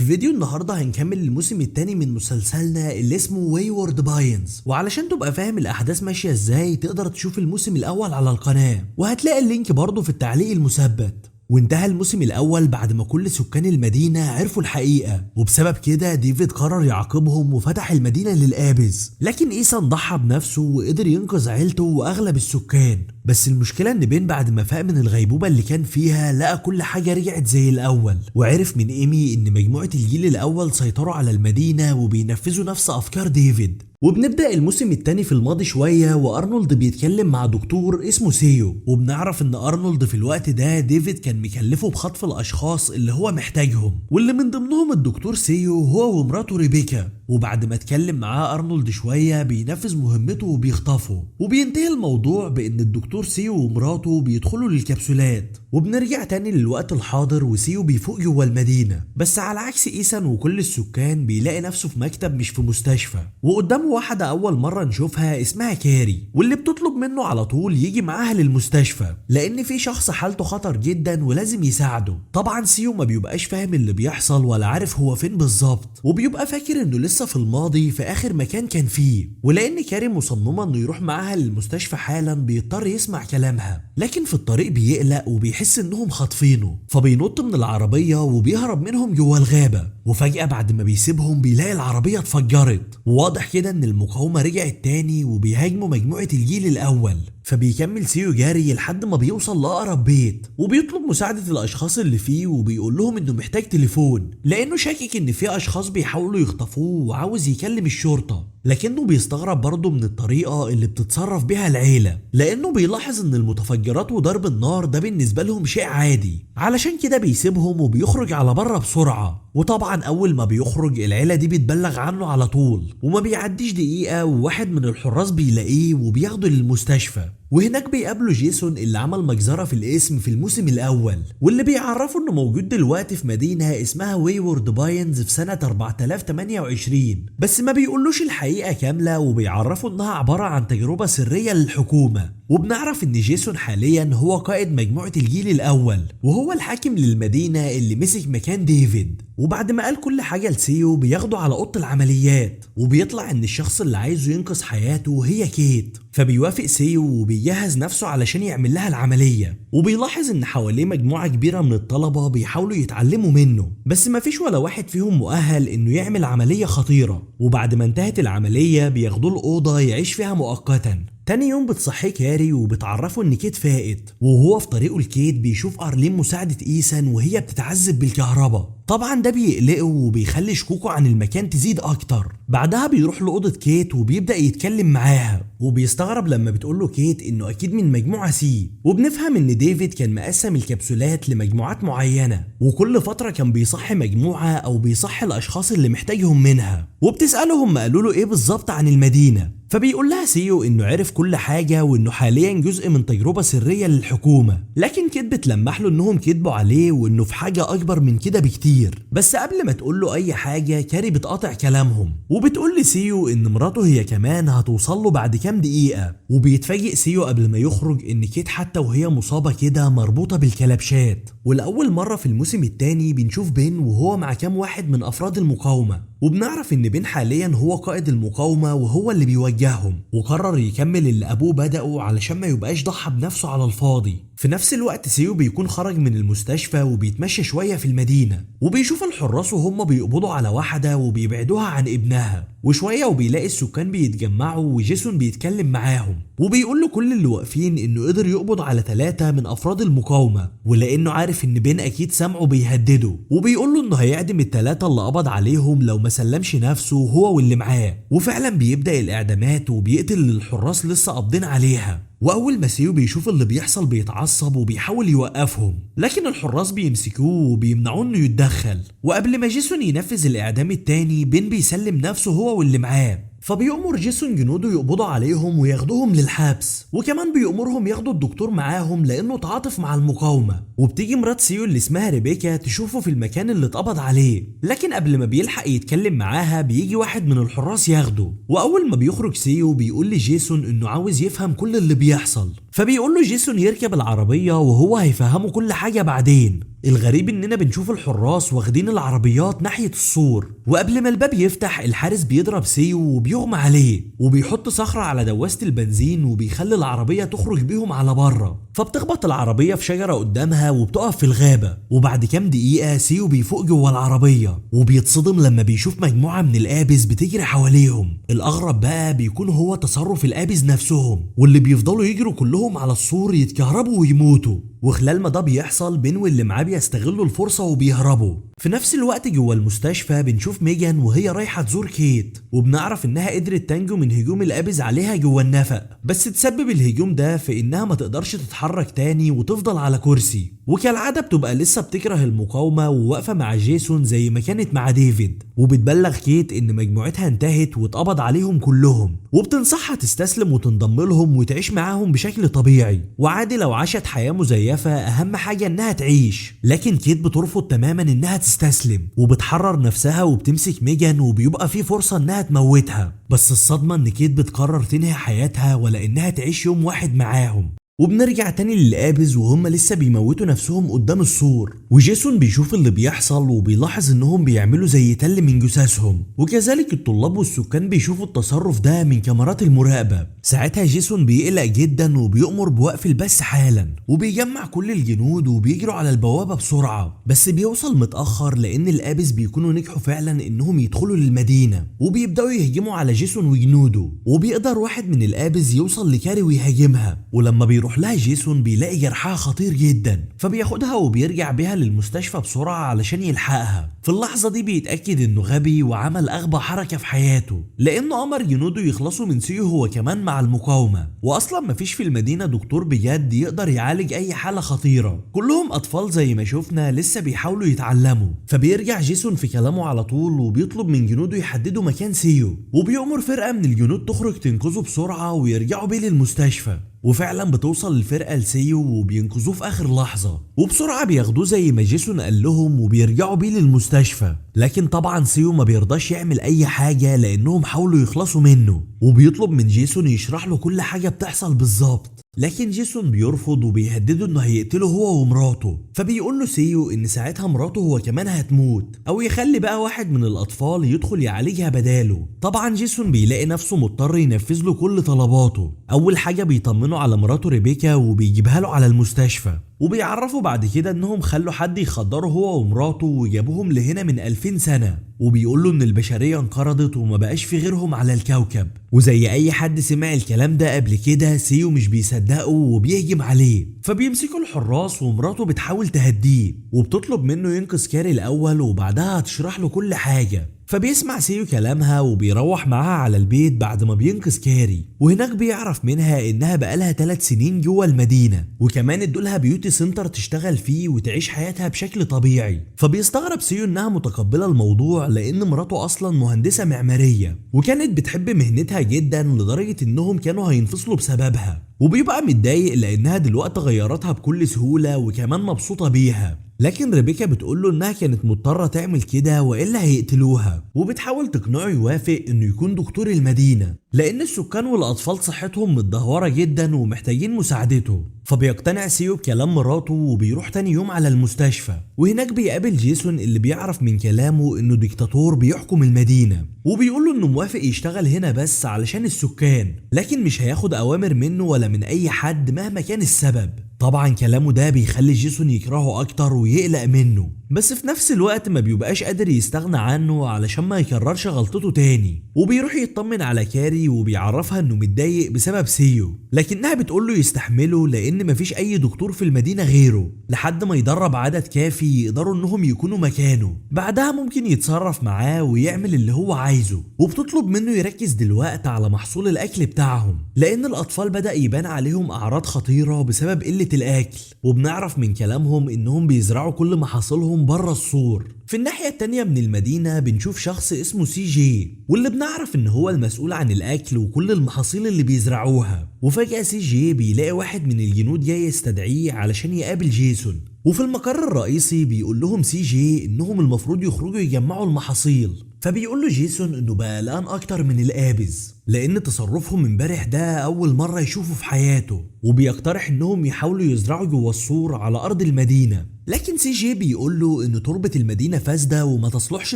في فيديو النهارده هنكمل الموسم الثاني من مسلسلنا اللي اسمه Wayward Pines، وعلشان تبقى فاهم الاحداث ماشية ازاي تقدر تشوف الموسم الاول على القناة، وهتلاقي ال link برضه في التعليق المثبت. وانتهى الموسم الاول بعد ما كل سكان المدينة عرفوا الحقيقة، وبسبب كده ديفيد قرر يعاقبهم وفتح المدينة للآبز، لكن ايسان ضحى بنفسه وقدر ينقذ عيلته واغلب السكان. بس المشكلة ان بين بعد ما فاق من الغيبوبة اللي كان فيها لقى كل حاجة رجعت زي الاول، وعرف من ايمي ان مجموعة الجيل الاول سيطروا على المدينة وبينفذوا نفس افكار ديفيد. وبنبدأ الموسم الثاني في الماضي شوية، وأرنولد بيتكلم مع دكتور اسمه سيو، وبنعرف ان أرنولد في الوقت ده ديفيد كان مكلفة بخطف الأشخاص اللي هو محتاجهم، واللي من ضمنهم الدكتور سيو هو ومراته ريبيكا. وبعد ما اتكلم معاه أرنولد شوية بينفذ مهمته وبيخطفه، وبينتهي الموضوع بان الدكتور سيو ومراته بيدخلوا للكبسولات. وبنرجع تاني للوقت الحاضر، وسيو بيفوق جوه المدينة، بس على عكس ايسان وكل السكان بيلاقي نفسه في مكتب مش في مستشفى، وقدامه واحدة أول مرة نشوفها اسمها كاري، واللي بتطلب منه على طول يجي معاها للمستشفى لأن في شخص حالته خطر جدا ولازم يساعده. طبعا سيو ما بيبقاش فاهم اللي بيحصل ولا عارف هو فين بالظبط، وبيبقى فاكر انه لسه في الماضي في آخر مكان كان فيه. ولأن كاري مصممة انه يروح معاها للمستشفى حالا بيضطر يسمع كلامها، لكن في الطريق بيقلق وبيحس انهم خاطفينه، فبينط من العربية وبيهرب منهم جوه الغابة. وفجأة بعد ما بيسيبهم بيلاقي العربية اتفجرت، وواضح كده ان المقاومة رجعت تاني وبيهاجموا مجموعة الجيل الاول. فبيكمل سيو جاري لحد ما بيوصل لأقرب بيت، وبيطلب مساعدة الأشخاص اللي فيه، وبيقول لهم إنه محتاج تليفون لأنه شاكك إن في أشخاص بيحاولوا يخطفوه وعاوز يكلم الشرطة. لكنه بيستغرب برضه من الطريقة اللي بتتصرف بيها العيلة، لأنه بيلاحظ إن المتفجرات وضرب النار ده بالنسبة لهم شيء عادي، علشان كده بيسيبهم وبيخرج على بره بسرعة. وطبعا أول ما بيخرج العيلة دي بتبلغ عنه على طول، وما بيعديش دقيقة وواحد من الحراس بيلاقيه وبياخده للمستشفى. وهناك بيقابلوا جيسون اللي عمل مجزرة في القسم في الموسم الأول، واللي بيعرفوا انه موجود دلوقتي في مدينة اسمها Wayward Pines في سنة 4028، بس ما بيقولوش الحقيقة كاملة، وبيعرفوا انها عبارة عن تجربة سرية للحكومة. وبنعرف ان جيسون حاليا هو قائد مجموعة الجيل الأول، وهو الحاكم للمدينة اللي مسك مكان ديفيد. وبعد ما قال كل حاجة لسيو بياخده على أوضة العمليات، وبيطلع ان الشخص اللي عايزه ينقذ حياته هي كيت، فبيوافق سيو وبيجهز نفسه علشان يعمل لها العملية. وبيلاحظ ان حواليه مجموعة كبيرة من الطلبة بيحاولوا يتعلموا منه، بس مفيش ولا واحد فيهم مؤهل انه يعمل عملية خطيرة. وبعد ما انتهت العملية بياخدوه الأوضة يعيش فيها مؤقتا. تاني يوم بتصحيه كاري وبتعرفه ان كيت فاقت، وهو في طريقه لكيت بيشوف ارلين مساعدة ايسان وهي بتتعذب بالكهرباء. طبعا ده بيقلقه وبيخلي شكوكه عن المكان تزيد اكتر. بعدها بيروح لأوضة كيت وبيبدأ يتكلم معاها، وبيستغرب لما بتقوله كيت انه اكيد من مجموعة C. وبنفهم ان ديفيد كان مقسم الكبسولات لمجموعات معينة، وكل فترة كان بيصحي مجموعة او بيصحي الاشخاص اللي محتاجهم منها. وبتسأله هم قالوا له ايه بالظبط عن المدينة، فبيقول لها سيو انه عرف كل حاجة وانه حاليا جزء من تجربة سرية للحكومة. لكن كيت بتلمح له انهم كذبوا عليه وانه في حاجة اكبر من كده بكتير. بس قبل ما تقول له اي حاجة كاري بتقاطع كلامهم وبتقول لسيو ان مراته هي كمان هتوصل له بعد كام دقيقة. وبيتفاجئ سيو قبل ما يخرج ان كيت حتى وهي مصابة كده مربوطة بالكلبشات. ولأول مرة في الموسم الثاني بنشوف بين وهو مع كام واحد من افراد المقاومة، وبنعرف ان بين حاليا هو قائد المقاومة وهو اللي بيوجههم، وقرر يكمل اللي ابوه بدأه علشان ما يبقاش ضحى بنفسه على الفاضي. في نفس الوقت سيو بيكون خرج من المستشفى وبيتمشى شوية في المدينة، وبيشوف الحراس وهم بيقبضوا على واحدة وبيبعدوها عن ابنها. وشوية وبيلاقي السكان بيتجمعوا وجيسون بيتكلم معاهم، وبيقول له كل اللي واقفين انه قدر يقبض على 3 من افراد المقاومة، ولانه عارف ان بين اكيد سامعه بيهدده، وبيقول له انه هيعدم ال3 اللي قبض عليهم لو ما سلمش نفسه هو واللي معاه. وفعلا بيبدأ الاعدامات وبيقتل الحراس لسه قابضين عليها. واول ما سيو بيشوف اللي بيحصل بيتعصب وبيحاول يوقفهم، لكن الحراس بيمسكوه وبيمنعوه انه يتدخل. وقبل ما جيسون ينفذ الاعدام التاني بين بيسلم نفسه هو واللي معاه، فبيأمر جيسون جنوده يقبضوا عليهم وياخدوهم للحبس، وكمان بيأمرهم ياخدوا الدكتور معاهم لأنه تعاطف مع المقاومة. وبتيجي مرات سيو اللي اسمها ريبيكا تشوفه في المكان اللي اتقبض عليه، لكن قبل ما بيلحق يتكلم معاها بيجي واحد من الحراس ياخده. وأول ما بيخرج سيو بيقول لجيسون إنه عاوز يفهم كل اللي بيحصل، فبيقول له جيسون يركب العربية وهو هيفهمه كل حاجة بعدين. الغريب اننا بنشوف الحراس واخدين العربيات ناحية السور، وقبل ما الباب يفتح الحارس بيضرب سيو وبيغمى عليه، وبيحط صخرة على دواسة البنزين وبيخلي العربية تخرج بيهم على بره. فبتخبط العربية في شجرة قدامها وبتقف في الغابة. وبعد كام دقيقة سيو بيفوق جوه العربية وبيتصدم لما بيشوف مجموعة من ال Apes بتجري حواليهم. الأغرب بقى بيكون هو تصرف ال Apes نفسهم، واللي بيفضلوا يجروا كلهم على السور يتكهربوا ويموتوا. وخلال ما ده بيحصل بين واللي معاه بيستغلوا الفرصة وبيهربوا. في نفس الوقت جوه المستشفى بنشوف ميجان وهي رايحة تزور كيت، وبنعرف انها قدرت تنجو من هجوم ال Apes عليها جوه النفق، بس تسبب الهجوم ده في انها ما تقدرش تتحرك تاني وتفضل على كرسي. وكالعادة بتبقى لسه بتكره المقاومة وواقفة مع جيسون زي ما كانت مع ديفيد، وبتبلغ كيت ان مجموعتها انتهت واتقبض عليهم كلهم، وبتنصحها تستسلم وتنضم لهم وتعيش معاهم بشكل طبيعي، وعادي لو عاشت حياة مزيفة اهم حاجة انها تعيش. لكن كيت بترفض تماما انها تستسلم، وبتحرر نفسها وبتمسك ميجان، وبيبقى في فرصة انها تموتها، بس الصدمة ان كيت بتقرر تنهي حياتها ولا انها تعيش يوم واحد معاهم. وبنرجع تاني لل Apes وهم لسه بيموتوا نفسهم قدام السور، وجيسون بيشوف اللي بيحصل وبيلاحظ انهم بيعملوا زي تل من جثثهم، وكذلك الطلاب والسكان بيشوفوا التصرف ده من كاميرات المراقبة. ساعتها جيسون بيقلق جدا وبيؤمر بوقف البث حالا، وبيجمع كل الجنود وبيجروا على البوابة بسرعة، بس بيوصل متأخر لان ال Apes بيكونوا نجحوا فعلا انهم يدخلوا للمدينة، وبيبدأوا يهجموا على جيسون وجنوده. وبيقدر واحد من ال Apes يوصل لكاري ويهاجمها، ولما بيروح لها جيسون بيلاقي جرحها خطير جدا، فبياخدها وبيرجع بيها للمستشفى بسرعة علشان يلحقها. في اللحظة دي بيتأكد انه غبي وعمل اغبى حركة في حياته، لانه امر جنوده يخلصوا من سيو هو كمان مع المقاومة، واصلا مفيش في المدينة دكتور بجد يقدر يعالج اي حالة خطيرة، كلهم اطفال زي ما شفنا لسه بيحاولوا يتعلموا. فبيرجع جيسون في كلامه على طول وبيطلب من جنوده يحددوا مكان سيو، وبيأمر فرقة من الجنود تخرج تنقذه بسرعة ويرجعوا بيه للمستشفى. وفعلا بتوصل الفرقة لسيو وبينقذوه في اخر لحظة، وبسرعة بياخدوه زي ما جيسون قال لهم وبيرجعوا بيه للمستشفى. لكن طبعا سيو ما بيرضاش يعمل اي حاجة لانهم حاولوا يخلصوا منه، وبيطلب من جيسون يشرح له كل حاجة بتحصل بالظبط، لكن جيسون بيرفض وبيهدده انه هيقتله هو ومراته. فبيقول له سيو ان ساعتها مراته هو كمان هتموت، او يخلي بقى واحد من الاطفال يدخل يعالجها بداله. طبعا جيسون بيلاقي نفسه مضطر ينفذ له كل طلباته. اول حاجة بيطمنه على مراته ريبيكا وبيجيبها له على المستشفى، وبيعرفوا بعد كده انهم خلوا حد يخدره هو ومراته وجابوهم لهنا من 2000 سنة، وبيقول له ان البشرية انقرضت وما بقاش في غيرهم على الكوكب. وزي اي حد سمع الكلام ده قبل كده سيو مش بيصدقه وبيهجم عليه، فبيمسكوا الحراس ومراته بتحاول تهديه وبتطلب منه ينقذ كاري الاول وبعدها هتشرح له كل حاجة. فبيسمع سيو كلامها وبيروح معاها على البيت بعد ما بينقذ كاري، وهناك بيعرف منها انها بقالها 3 سنين جوه المدينة، وكمان ادولها beauty center تشتغل فيه وتعيش حياتها بشكل طبيعي. فبيستغرب سيو انها متقبلة الموضوع لان مراته اصلا مهندسة معمارية وكانت بتحب مهنتها جدا لدرجة انهم كانوا هينفصلوا بسببها، وبيبقى متضايق لانها دلوقتي غيرتها بكل سهولة وكمان مبسوطة بيها. لكن ريبيكا بتقوله انها كانت مضطرة تعمل كده والا هيقتلوها، وبتحاول تقنعه يوافق انه يكون دكتور المدينة لان السكان والاطفال صحتهم متدهورة جدا ومحتاجين مساعدته. فبيقتنع سيو بكلام مراته وبيروح تاني يوم على المستشفى، وهناك بيقابل جيسون اللي بيعرف من كلامه انه ديكتاتور بيحكم المدينة، وبيقوله انه موافق يشتغل هنا بس علشان السكان، لكن مش هياخد اوامر منه ولا من اي حد مهما كان السبب. طبعا كلامه ده بيخلي جيسون يكرهه اكتر ويقلق منه، بس في نفس الوقت ما بيبقاش قادر يستغنى عنه علشان ما يكررش غلطته تاني. وبيروح يطمن على كاري وبيعرفها انه متضايق بسبب سيو، لكنها بتقوله يستحمله لان مفيش اي دكتور في المدينة غيره لحد ما يدرب عدد كافي يقدروا انهم يكونوا مكانه، بعدها ممكن يتصرف معاه ويعمل اللي هو عايزه. وبتطلب منه يركز دلوقتي على محصول الاكل بتاعهم لان الاطفال بدأ يبان عليهم اعراض خطيرة بسبب قلة الاكل، وبنعرف من كلامهم انهم بيزرعوا كل محاصيلهم بره السور. في الناحية التانية من المدينة بنشوف شخص اسمه سي جي، واللي بنعرف ان هو المسؤول عن الاكل وكل المحاصيل اللي بيزرعوها. وفجأة سي جي بيلاقي واحد من الجنود جاي يستدعيه علشان يقابل جيسون. وفي المقر الرئيسي بيقول لهم سي جي انهم المفروض يخرجوا يجمعوا المحاصيل، فبيقول له جيسون انه بقى قلقان اكتر من الآبز لان تصرفهم امبارح ده اول مرة يشوفه في حياته، وبيقترح انهم يحاولوا يزرعوا جوه السور على ارض المدينة. لكن سي جي بيقول له ان تربة المدينة فاسدة وما تصلحش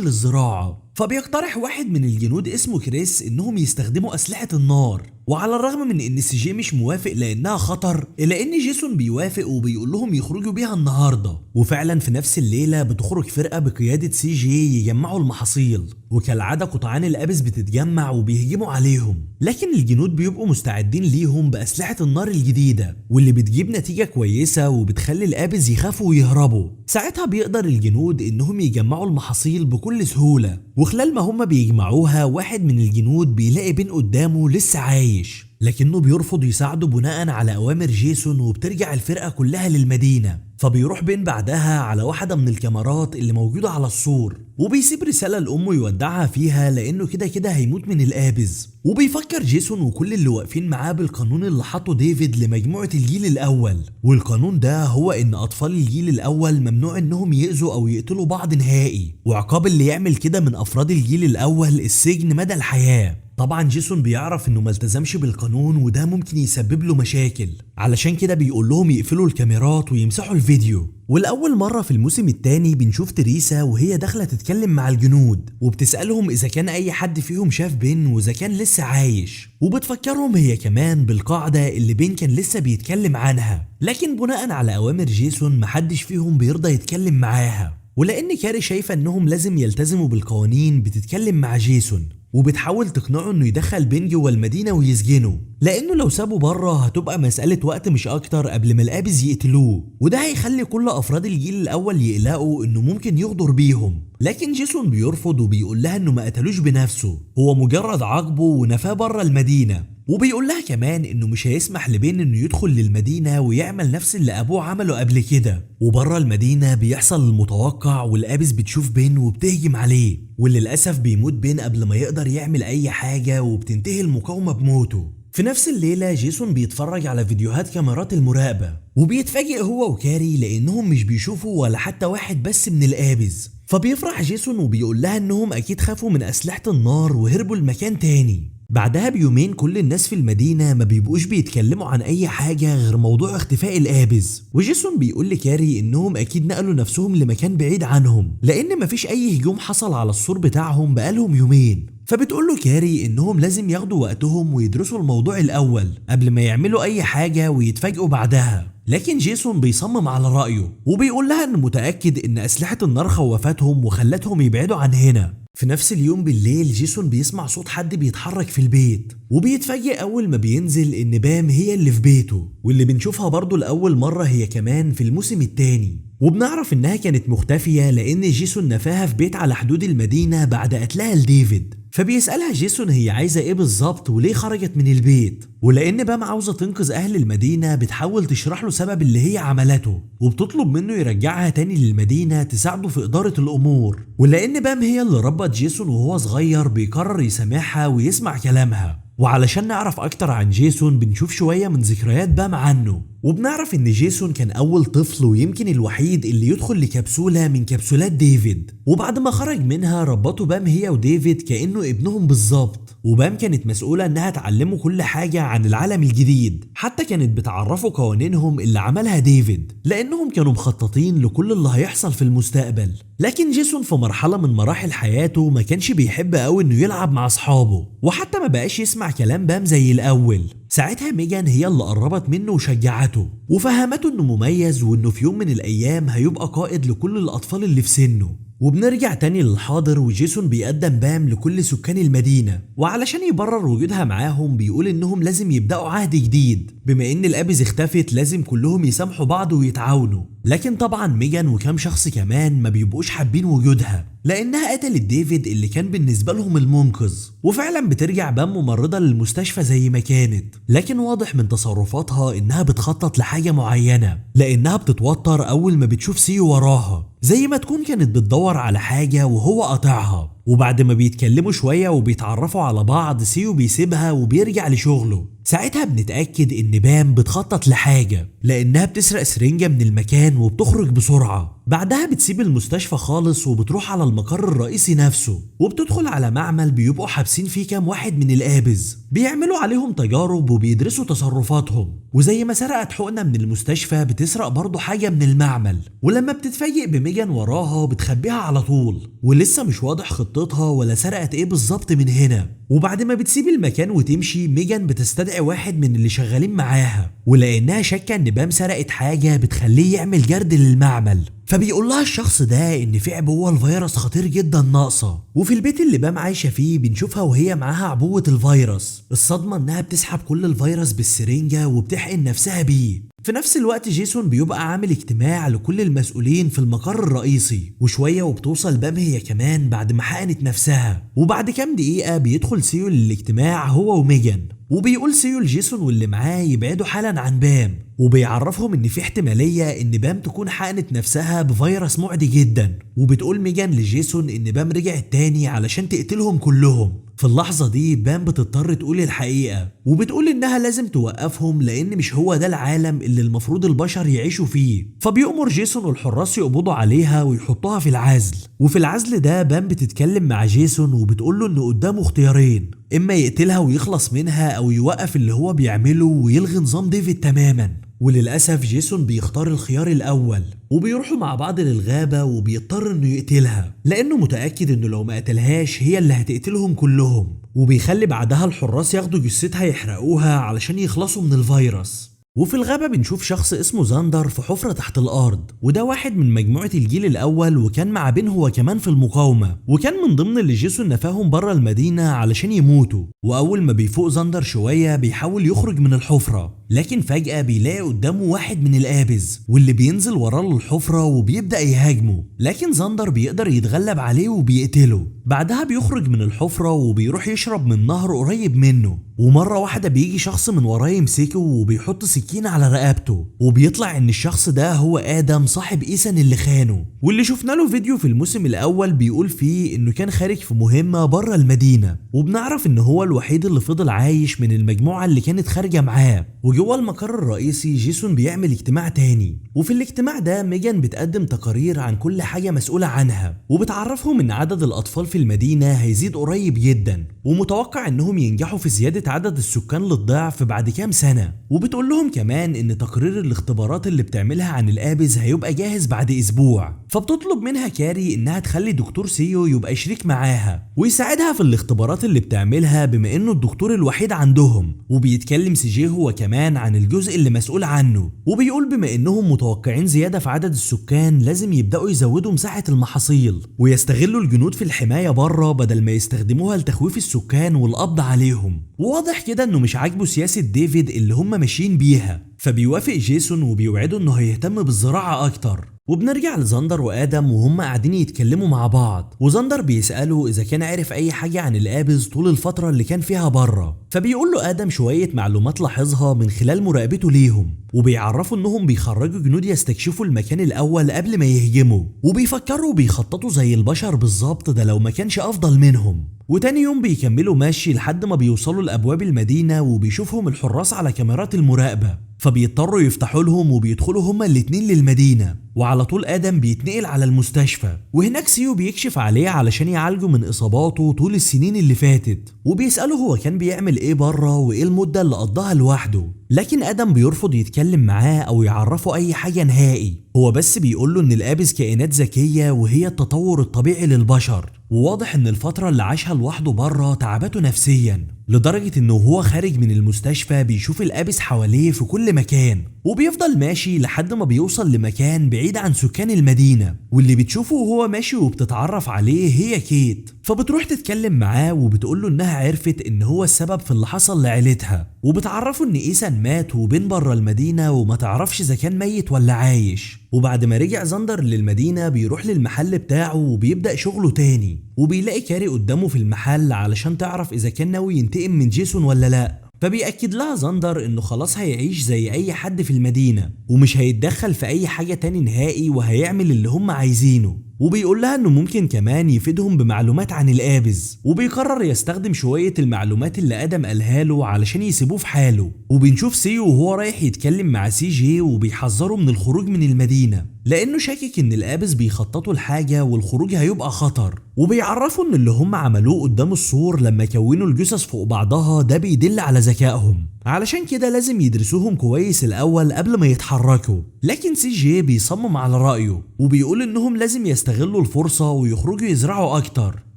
للزراعة، فبيقترح واحد من الجنود اسمه كريس انهم يستخدموا اسلحة النار. وعلى الرغم من ان سي جي مش موافق لانها خطر، الا ان جيسون بيوافق وبيقول لهم يخرجوا بيها النهارده. وفعلا في نفس الليلة بتخرج فرقه بقيادة سي جي يجمعوا المحاصيل، وكالعادة قطعان ال Abyss بتتجمع وبيهجموا عليهم، لكن الجنود بيبقوا مستعدين ليهم باسلحه النار الجديدة واللي بتجيب نتيجة كويسة وبتخلي ال Abyss يخافوا ويهربوا. ساعتها بيقدر الجنود انهم يجمعوا المحاصيل بكل سهولة، وخلال ما هم بيجمعوها واحد من الجنود بيلاقي بين قدامه لسه عايش، لكنه بيرفض يساعده بناء على اوامر جيسون، وبترجع الفرقة كلها للمدينة. فبيروح بين بعدها على واحدة من الكاميرات اللي موجودة على السور، وبيسيب رسالة لأمه يودعها فيها لأنه كده كده هيموت من ال Abyss. وبيفكر جيسون وكل اللي واقفين معاه بالقانون اللي حطه ديفيد لمجموعة الجيل الأول، والقانون ده هو إن أطفال الجيل الأول ممنوع إنهم يأذوا أو يقتلوا بعض نهائي، وعقاب اللي يعمل كده من أفراد الجيل الأول السجن مدى الحياة. طبعا جيسون بيعرف انه ما التزمش بالقانون وده ممكن يسبب له مشاكل، علشان كده بيقول لهم يقفلوا الكاميرات ويمسحوا الفيديو. والأول مرة في الموسم الثاني بنشوف تريسا وهي داخلة تتكلم مع الجنود، وبتسألهم إذا كان أي حد فيهم شاف بين وإذا كان لسه عايش، وبتفكرهم هي كمان بالقاعدة اللي بين كان لسه بيتكلم عنها، لكن بناء على أوامر جيسون محدش فيهم بيرضى يتكلم معاها. ولأن كاري شايفة إنهم لازم يلتزموا بالقوانين بتتكلم مع جيسون وبتحاول تقنعه انه يدخل بين جوه المدينة ويسجنه، لانه لو سابه بره هتبقى مسالة وقت مش اكتر قبل ما ال Abyss يقتلوه، وده هيخلي كل افراد الجيل الاول يقلقوا انه ممكن يغدر بيهم. لكن جيسون بيرفض وبيقول لها انه ما قتلوش بنفسه، هو مجرد عاقبة ونفاه بره المدينة، وبيقول لها كمان انه مش هيسمح لبين انه يدخل للمدينة ويعمل نفس اللي ابوه عمله قبل كده. وبره المدينة بيحصل المتوقع، وال Abyss بتشوف بين وبتهجم عليه، وللاسف بيموت بين قبل ما يقدر يعمل اي حاجة، وبتنتهي المقاومة بموته. في نفس الليلة جيسون بيتفرج على فيديوهات كاميرات المراقبة، وبيتفاجئ هو وكاري لانهم مش بيشوفوا ولا حتى واحد بس من ال Abyss. فبيفرح جيسون وبيقول لها انهم اكيد خافوا من اسلحة النار وهربوا لمكان تاني. بعدها بيومين كل الناس في المدينة ما بيبقوش بيتكلموا عن أي حاجة غير موضوع اختفاء ال Abyss، وجيسون بيقول لكاري إنهم أكيد نقلوا نفسهم لمكان بعيد عنهم لأن مفيش أي هجوم حصل على السور بتاعهم بقالهم يومين. فبتقول له كاري إنهم لازم ياخدوا وقتهم ويدرسوا الموضوع الأول قبل ما يعملوا أي حاجة ويتفاجئوا بعدها. لكن جيسون بيصمم على رأيه وبيقول لها إنه متأكد إن أسلحة النار خوفتهم وخلتهم يبعدوا عن هنا. في نفس اليوم بالليل جيسون بيسمع صوت حد بيتحرك في البيت، وبيتفاجئ أول ما بينزل إن بام هي اللي في بيته، واللي بنشوفها برضو لأول مرة هي كمان في الموسم الثاني. وبنعرف إنها كانت مختفية لأن جيسون نفاها في بيت على حدود المدينة بعد قتلها لديفيد. فبيسألها جيسون هي عايزة ايه بالظبط وليه خرجت من البيت، ولأن بام عاوزة تنقذ أهل المدينة بتحاول تشرح له سبب اللي هي عملته، وبتطلب منه يرجعها تاني للمدينة تساعده في إدارة الأمور. ولأن بام هي اللي ربت جيسون وهو صغير بيقرر يسامحها ويسمع كلامها. وعلشان نعرف أكتر عن جيسون بنشوف شوية من ذكريات بام عنه، وبنعرف إن جيسون كان أول طفل ويمكن الوحيد اللي يدخل لكبسولة من كبسولات ديفيد، وبعد ما خرج منها ربطوا بام هي وديفيد كأنه ابنهم بالظبط. وبام كانت مسؤولة إنها تعلمه كل حاجة عن العالم الجديد، حتى كانت بتعرفه قوانينهم اللي عملها ديفيد لأنهم كانوا مخططين لكل اللي هيحصل في المستقبل. لكن جيسون في مرحلة من مراحل حياته ما كانش بيحب قوي إنه يلعب مع أصحابه، وحتى ما بقاش يسمع كلام بام زي الأول. ساعتها ميجان هي اللي قربت منه وشجعته وفهمته انه مميز وانه في يوم من الايام هيبقى قائد لكل الاطفال اللي في سنة. وبنرجع تاني للحاضر، وجيسون بيقدم بام لكل سكان المدينة، وعلشان يبرر وجودها معاهم بيقول انهم لازم يبدأوا عهد جديد، بما ان ال Abyss اختفت لازم كلهم يسامحوا بعض ويتعاونوا. لكن طبعا ميجان وكام شخص كمان ما بيبقوش حابين وجودها لانها قتلت ديفيد اللي كان بالنسبة لهم المنقذ. وفعلا بترجع بام ممرضة للمستشفى زي ما كانت، لكن واضح من تصرفاتها انها بتخطط لحاجة معينة لانها بتتوتر اول ما بتشوف سيو وراها، زي ما تكون كانت بتدور على حاجة وهو قاطعها. وبعد ما بيتكلموا شوية وبيتعرفوا على بعض، سيو بيسيبها وبيرجع لشغلة. ساعتها بنتأكد ان بام بتخطط لحاجة، لانها بتسرق سرنجة من المكان وبتخرج بسرعة. بعدها بتسيب المستشفى خالص وبتروح على المقر الرئيسي نفسه، وبتدخل على معمل بيبقوا حابسين فيه كام واحد من الآبز، بيعملوا عليهم تجارب وبيدرسوا تصرفاتهم. وزي ما سرقت حقنة من المستشفى بتسرق برضه حاجة من المعمل، ولما بتتفاجئ بميجان وراها بتخبيها على طول، ولسه مش واضح خطتها ولا سرقت ايه بالظبط من هنا. وبعد ما بتسيب المكان وتمشي، ميجان بتستدعي واحد من اللي شغالين معاها، ولانها شاكه ان بام سرقت حاجة بتخليه يعمل جرد للمعمل. فبيقول لها الشخص ده ان في عبوة الفيروس خطير جدا ناقصه، وفي البيت اللي بام عايشه فيه بنشوفها وهي معاها عبوة الفيروس. الصدمة انها بتسحب كل الفيروس بالسرنجه وبتحقن نفسها بيه. في نفس الوقت جيسون بيبقى عامل اجتماع لكل المسؤولين في المقر الرئيسي، وشوية وبتوصل بام هي كمان بعد ما حقنت نفسها. وبعد كام دقيقة بيدخل سيو للاجتماع هو وميجان، وبيقول سيو لجيسون واللي معاه يبعدوا حالا عن بام، وبيعرفهم ان في احتمالية ان بام تكون حقنت نفسها بفيروس معدي جدا. وبتقول ميجان لجيسون ان بام رجعت تاني علشان تقتلهم كلهم. في اللحظة دي بام بتضطر تقول الحقيقة، وبتقول انها لازم توقفهم لان مش هو ده العالم اللي المفروض البشر يعيشوا فيه. فبيأمر جيسون والحراس يقبضوا عليها ويحطوها في العزل. وفي العزل ده بام بتتكلم مع جيسون وبتقول له ان قدامه اختيارين، اما يقتلها ويخلص منها او يوقف اللي هو بيعمله ويلغي نظام ديفيد تماما. وللأسف جيسون بيختار الخيار الأول، وبيروحوا مع بعض للغابة وبيضطر انه يقتلها لأنه متأكد انه لو ما قتلهاش هي اللي هتقتلهم كلهم. وبيخلي بعدها الحراس ياخدوا جثتها يحرقوها علشان يخلصوا من الفيروس. وفي الغابة بنشوف شخص اسمه زاندر في حفرة تحت الأرض، وده واحد من مجموعة الجيل الأول، وكان مع بين هو كمان في المقاومة، وكان من ضمن اللي جيسون نفاهم بره المدينة علشان يموتوا. وأول ما بيفوق زاندر شوية بيحاول يخرج من الحفرة، لكن فجأة بيلاقي قدامه واحد من الآبز واللي بينزل وراه للحفرة وبيبدأ يهاجمه، لكن زاندر بيقدر يتغلب عليه وبيقتله. بعدها بيخرج من الحفرة وبيروح يشرب من نهر قريب منه، ومرة واحدة بيجي شخص من وراه يمسكه وبيحط سكينة على رقبته، وبيطلع ان الشخص ده هو آدم صاحب إيسان اللي خانه، واللي شفنا له فيديو في الموسم الأول بيقول فيه انه كان خارج في مهمة بره المدينة، وبنعرف ان هو الوحيد اللي فضل عايش من المجموعة اللي كانت خارجة معاه. وجوه المقر الرئيسي جيسون بيعمل اجتماع تاني، وفي الاجتماع ده ميجان بتقدم تقارير عن كل حاجة مسؤولة عنها، وبتعرفهم ان عدد الأطفال في المدينة هيزيد قريب جدا، ومتوقع انهم ينجحوا في زيادة عدد السكان للضعف بعد كام سنة. وبتقول لهم كمان ان تقرير الاختبارات اللي بتعملها عن الآبز هيبقى جاهز بعد اسبوع. فبتطلب منها كاري انها تخلي دكتور سيو يبقى شريك معاها ويساعدها في الاختبارات اللي بتعملها بما انه الدكتور الوحيد عندهم. وبيتكلم سيجي هو كمان عن الجزء اللي مسؤول عنه، وبيقول بما انهم متوقعين زيادة في عدد السكان لازم يبدأوا يزودوا مساحة المحاصيل ويستغلوا الجنود في الحماية بره بدل ما يستخدموها لتخويف السكان والقبض عليهم. وواضح كده انه مش عاجبه سياسة ديفيد اللي هم ماشيين بيها، فبيوافق جيسون وبيوعده انه هيهتم بالزراعة اكتر. وبنرجع لزاندر وادم وهم قاعدين يتكلموا مع بعض، وزاندر بيسأله اذا كان عارف اي حاجة عن الآبز طول الفترة اللي كان فيها بره، فبيقول له ادم شوية معلومات لاحظها من خلال مراقبته ليهم، وبيعرفوا انهم بيخرجوا جنود يستكشفوا المكان الاول قبل ما يهجموا، وبيفكروا وبيخططوا زي البشر بالظبط، ده لو ما كانش افضل منهم. وتاني يوم بيكملوا ماشي لحد ما بيوصلوا لأبواب المدينة وبيشوفهم الحراس على كاميرات المراقبة، فبيضطروا يفتحوا لهم وبيدخلوا هما الاتنين للمدينة. وعلى طول آدم بيتنقل على المستشفى، وهناك سيو بيكشف عليه علشان يعالجه من إصاباته طول السنين اللي فاتت، وبيسأله هو كان بيعمل إيه بره وإيه المدة اللي قضاها لوحده، لكن آدم بيرفض يتكلم معاه أو يعرفه أي حاجة نهائي، هو بس بيقوله إن الآبز كائنات ذكية وهي التطور الطبيعي للبشر، وواضح إن الفترة اللي عاشها لوحده بره تعبته نفسيا، لدرجة إنه وهو خارج من المستشفى بيشوف الآبز حواليه في كل مكان، وبيفضل ماشي لحد ما بيوصل لمكان بعيد عن سكان المدينة، واللي بتشوفه وهو ماشي وبتتعرف عليه هي كيت، فبتروح تتكلم معاه وبتقوله إنها عرفت إن هو السبب في اللي حصل لعيلتها، وبتعرفه إن إيسان مات وبين بره المدينة وما تعرفش إذا كان ميت ولا عايش. وبعد ما رجع زاندر للمدينة بيروح للمحل بتاعه وبيبدأ شغله تاني، وبيلاقي كاري قدامه في المحل علشان تعرف إذا كان ناوي ينتقم من جيسون ولا لأ، فبيأكد لها زاندر إنه خلاص هيعيش زي أي حد في المدينة ومش هيتدخل في أي حاجة تاني نهائي وهيعمل اللي هم عايزينه. وبيقول لها انه ممكن كمان يفيدهم بمعلومات عن الآبز، وبيقرر يستخدم شوية المعلومات اللي ادم قالها له علشان يسيبوه في حاله. وبنشوف سيو وهو رايح يتكلم مع سي جي وبيحذره من الخروج من المدينة لانه شاكك ان الآبز بيخططوا لحاجة والخروج هيبقى خطر، وبيعرفوا ان اللي هم عملوه قدام السور لما كونوا الجثث فوق بعضها ده بيدل على ذكائهم، علشان كده لازم يدرسوهم كويس الاول قبل ما يتحركوا. لكن سي جي بيصمم على رأيه وبيقول انهم لازم يستغلوا الفرصة ويخرجوا يزرعوا اكتر،